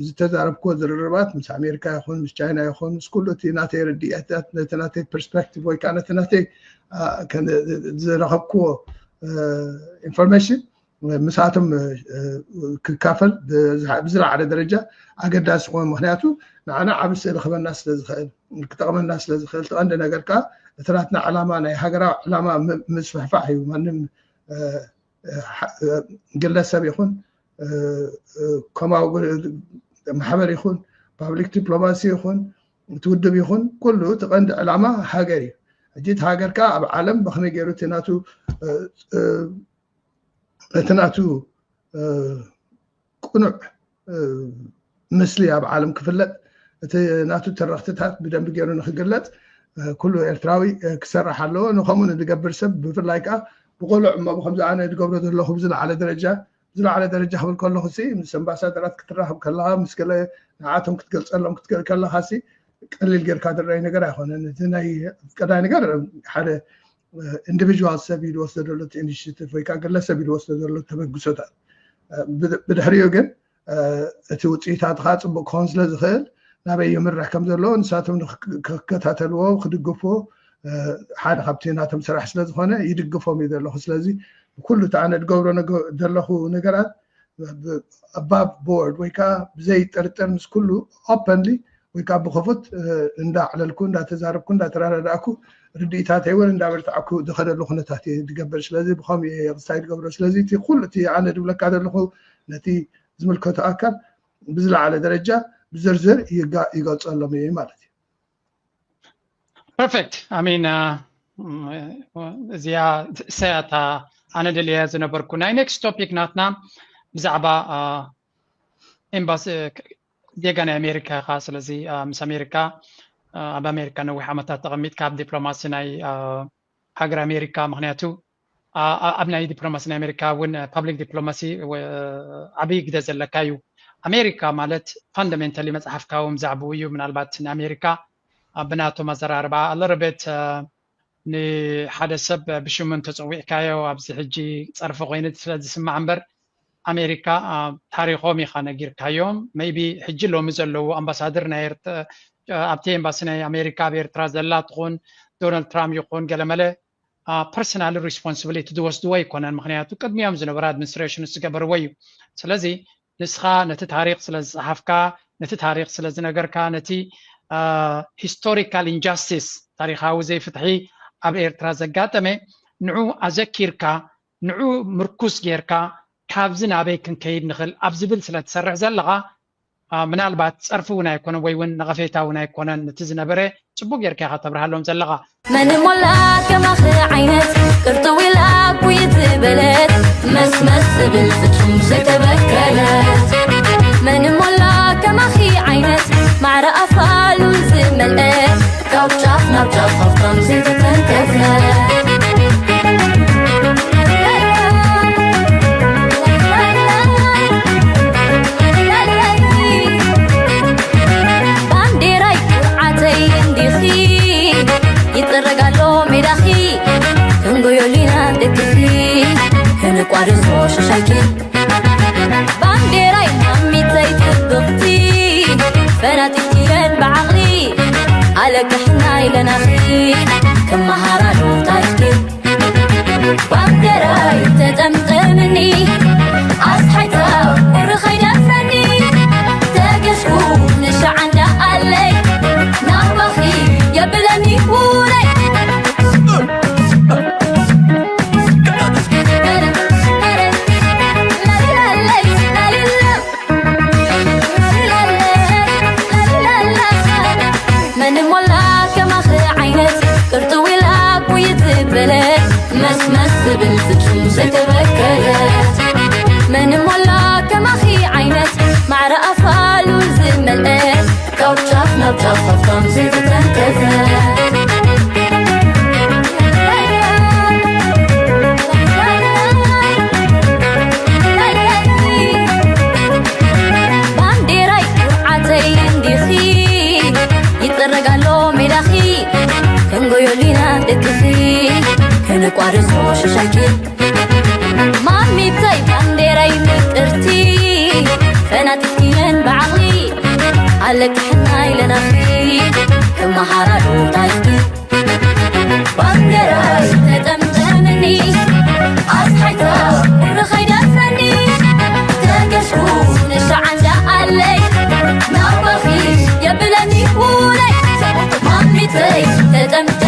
ዝተዛረብክዎ ዝርርባት ምስ ኣሜሪካ ይኹን ምስ ቻይና ይኹን ምስ ኩሉ እቲ ናተይ ርድኢታት ነቲ ናተይ perspective ወይ ከዓ ነቲ ናተይ ዝረኸብክዎ information ምስኣቶም ክካፈል ብዝለዓለ ደረጃ ኣገዳሲ ዝኾነ ምክንያቱ ንዓና ዓብ ስእሊ ክበና ስለዝኽእል ክጠቕመና ስለዝኽእል ትቐንዲ ነገር ከዓ እቲ ናትና ዕላማ ናይ ሃገራዊ ዕላማ ምስፍሕፋሕ እዩ ማንም ግለሰብ ይኹን ከማዊ ማሕበር ይኹን public diplomacy ይኹን እቲ ውድብ ይኹን ኩሉ እቲ ቀንዲ ዕላማ ሃገር እዩ ሕጂ እቲ ሃገር ከዓ ኣብ ዓለም ብኸመይ ገይሩ እቲ ናቱ እቲ ናቱ ቅኑዕ ምስሊ ኣብ ዓለም ክፍለጥ እቲ ናቱ ተረኽትታት ብደንቢ ገይሩ ንክግለፅ ኩሉ ኤርትራዊ ክሰርሕ ኣለዎ ንከምኡ ንዝገብር ሰብ ብፍላይ ከዓ ብቆልዕ እሞ ብከምዚ ኣነ ዝገብሮ ዘለኹ ብዝለዓለ ደረጃ ብዝለዓለ ደረጃ ክብል ከለኹ ሲ ምስ ኣምባሳደራት ክትራኸብ ከለካ ምስ ገለ ንዓቶም ክትገልፀሎም ክትገል ከለካ ሲ ቀሊል ጌርካ ዝረኣይ ነገር ኣይኮነን እቲ ናይ ቀዳይ ነገር ሓደ individual ሰብ እዩ ዝወስዶ ዘሎ initiative ወይ ከዓ ግለሰብ እዩ ዝወስዶ ዘሎ ተበግሶታት ብድሕሪኡ ግን እቲ ውፅኢታት ከዓ ፅቡቅ ክኸውን ስለ ዝኽእል ናበይ ይምርሕ ከም ዘለዎ ንሳቶም ክከታተልዎ ክድግፍዎ ሓደ ካብቲ ናቶም ስራሕ ስለ ዝኾነ ይድግፎም እዩ ዘለኹ ስለዚ ብኩሉ እቲ ኣነ ዝገብሮ ዘለኹ ነገራት above board ወይ ከዓ ብዘይ ጥርጥር ምስ ኩሉ openly ወይ ከዓ ብክፉት እንዳዕለልኩ እንዳተዛረብኩ እንዳተረዳዳእኩ ርድኢታተይ እውን እንዳበርትዐኩ ዝኸደሉ ኩነታት እየ ዝገብር። ስለዚ ብኸምኡ እየ ክስታይ ዝገብሮ። ስለዚ እቲ ኩሉ እቲ ኣነ ዝብለካ ዘለኹ ነቲ ዝምልከቶ ኣካል ብዝለዓለ ደረጃ ብዝርዝር ይጋ- ይገልጸሎም እየ ማለት እዩ። ፐርፌክት ኣሚን። እዚኣ ሰያታ ኣነ ደልያ ዝነበርኩ ናይ ኔክስት ቶፒክ ናትና ብዛዕባ ኤምባሲ ዜጋ ናይ ኣሜሪካ ኢኻ። ስለዚ ምስ ኣሜሪካ ኣብ ኣሜሪካ ነዊሕ ዓመታት ተቐሚጥካ ኣብ ዲፕሎማሲ ናይ ሃገር ኣሜሪካ፣ ምክንያቱ ኣብ ናይ ዲፕሎማሲ ናይ ኣሜሪካ እውን ፓብሊክ ዲፕሎማሲ ዓብይ ግደ ዘለካ እዩ። ኣሜሪካ ማለት ፋንዳሜንታሊ መፅሓፍካ እውን ብዛዕባኡ እዩ። ምናልባት ንኣሜሪካ ብናቶም ኣዘራርባ ኣለረቤት ንሓደ ሰብ ብሽሙ እንተፀዊዕካዮ ኣብዚ ሕጂ ፀርፊ ኮይኑ ስለ ዝስማዕ እምበር ኣሜሪካ ታሪኮም ኢካ ነጊርካዮም። maybe ሕጂ ሎሚ ዘለዉ ኣምባሳደር ናይ ኣብቲ ኤምባሲ ናይ ኣሜሪካ ኣብ ኤርትራ ዘላ ትኹን ዶናልድ ትራምፕ ይኹን ገለመለ personal responsibility ዝወስድዎ ኣይኮነን። ምክንያቱ ቅድሚኦም ዝነበረ ኣድሚኒስትሬሽን ዝገበርዎ እዩ። ስለዚ ንስኻ ነቲ ታሪክ ስለ ዝፀሓፍካ ነቲ ታሪክ ስለ ዝነገርካ ነቲ historical injustice ታሪካዊ ዘይፍትሒ ኣብ ኤርትራ ዘጋጠመ ንዑ ኣዘኪርካ ንዑ ምርኩስ ጌርካ ካብዚ ናበይ ክንከይድ ንኽእል ኣብ ዝብል ስለ ትሰርሕ ዘለኻ ምናልባት ፀርፊ እውን ኣይኮነን ወይ እውን ነቐፌታ እውን ኣይኮነን። ነቲ ዝነበረ ፅቡቅ ጌርካ ኢኻ ተብርሃሎም ዘለኻ። መን ሞላ ከማኺ ዓይነት ቅርጥው ኢላ ኩይት ዝበለት መስመስ ዝብል ፍጹም ዘይተበከለት መን ሞላ ከማኺ ዓይነት ማዕረ ኣፋሉ ዝመልአ ካብ ጫፍ ናብ ጫፍ ሃብታም ዘይተተንከፈ ባንዴራይ ኩርዓተይ እንዲኺ ይጥረግ ኣሎ ሜዳኺ ክንጎዮ ሊና ደቅኺ ክንቋርሶ ሽሻይኪ ባንዴራይ ማሚተይ ጽብቕቲ ፈናጢትኪለን ብዓቕሊ ኣለቅሕና ኢለናኺ ክመሃራሉ ታሪኽኪ ባንዴራይ ተጠምጠምኒ ኣስሓይታ ቁሪ ኸይደፍረኒ ተገሽኩ ንሻዓንዳ ኣለይ ናባኺ የብለኒ ውረይ መን ሞላ ከማኺ ዓይነት ቅርጥው ኢላ ኩይት ዝበለ መስመስ ዝብል ፍጹም ዘይተበከለ መን ሞላ ከማኺ ዓይነት ማዕረ ኣፋሉ ዝመልአ ካብ ጫፍ ናብ ጫፍ ሃብታም ዘይተተንከፈ ባንዴራይ ኩርዓተይ እንዲኺ ይጥረግ ኣሎ ሜዳኺ ክንጎዮ ሊና ደቅኺ ክንቋርሶ ሽሻይኪ ማሚተይ ባንዴራይ ምቅርቲ ፈናጢትክየን ብዓቕሊ ኣለቅሕና ኢለናኺ ክመሃራሉ ታሪኽኪ ባንዴራይ ተጠምጠምኒ ኣስሓይታ ቁሪ ኸይደፍረኒ ተገሽኩ ንሻዓንዳ ኣለይ ናባኺ የብለኒ ውለይ ማሚተይ ተጠምጠ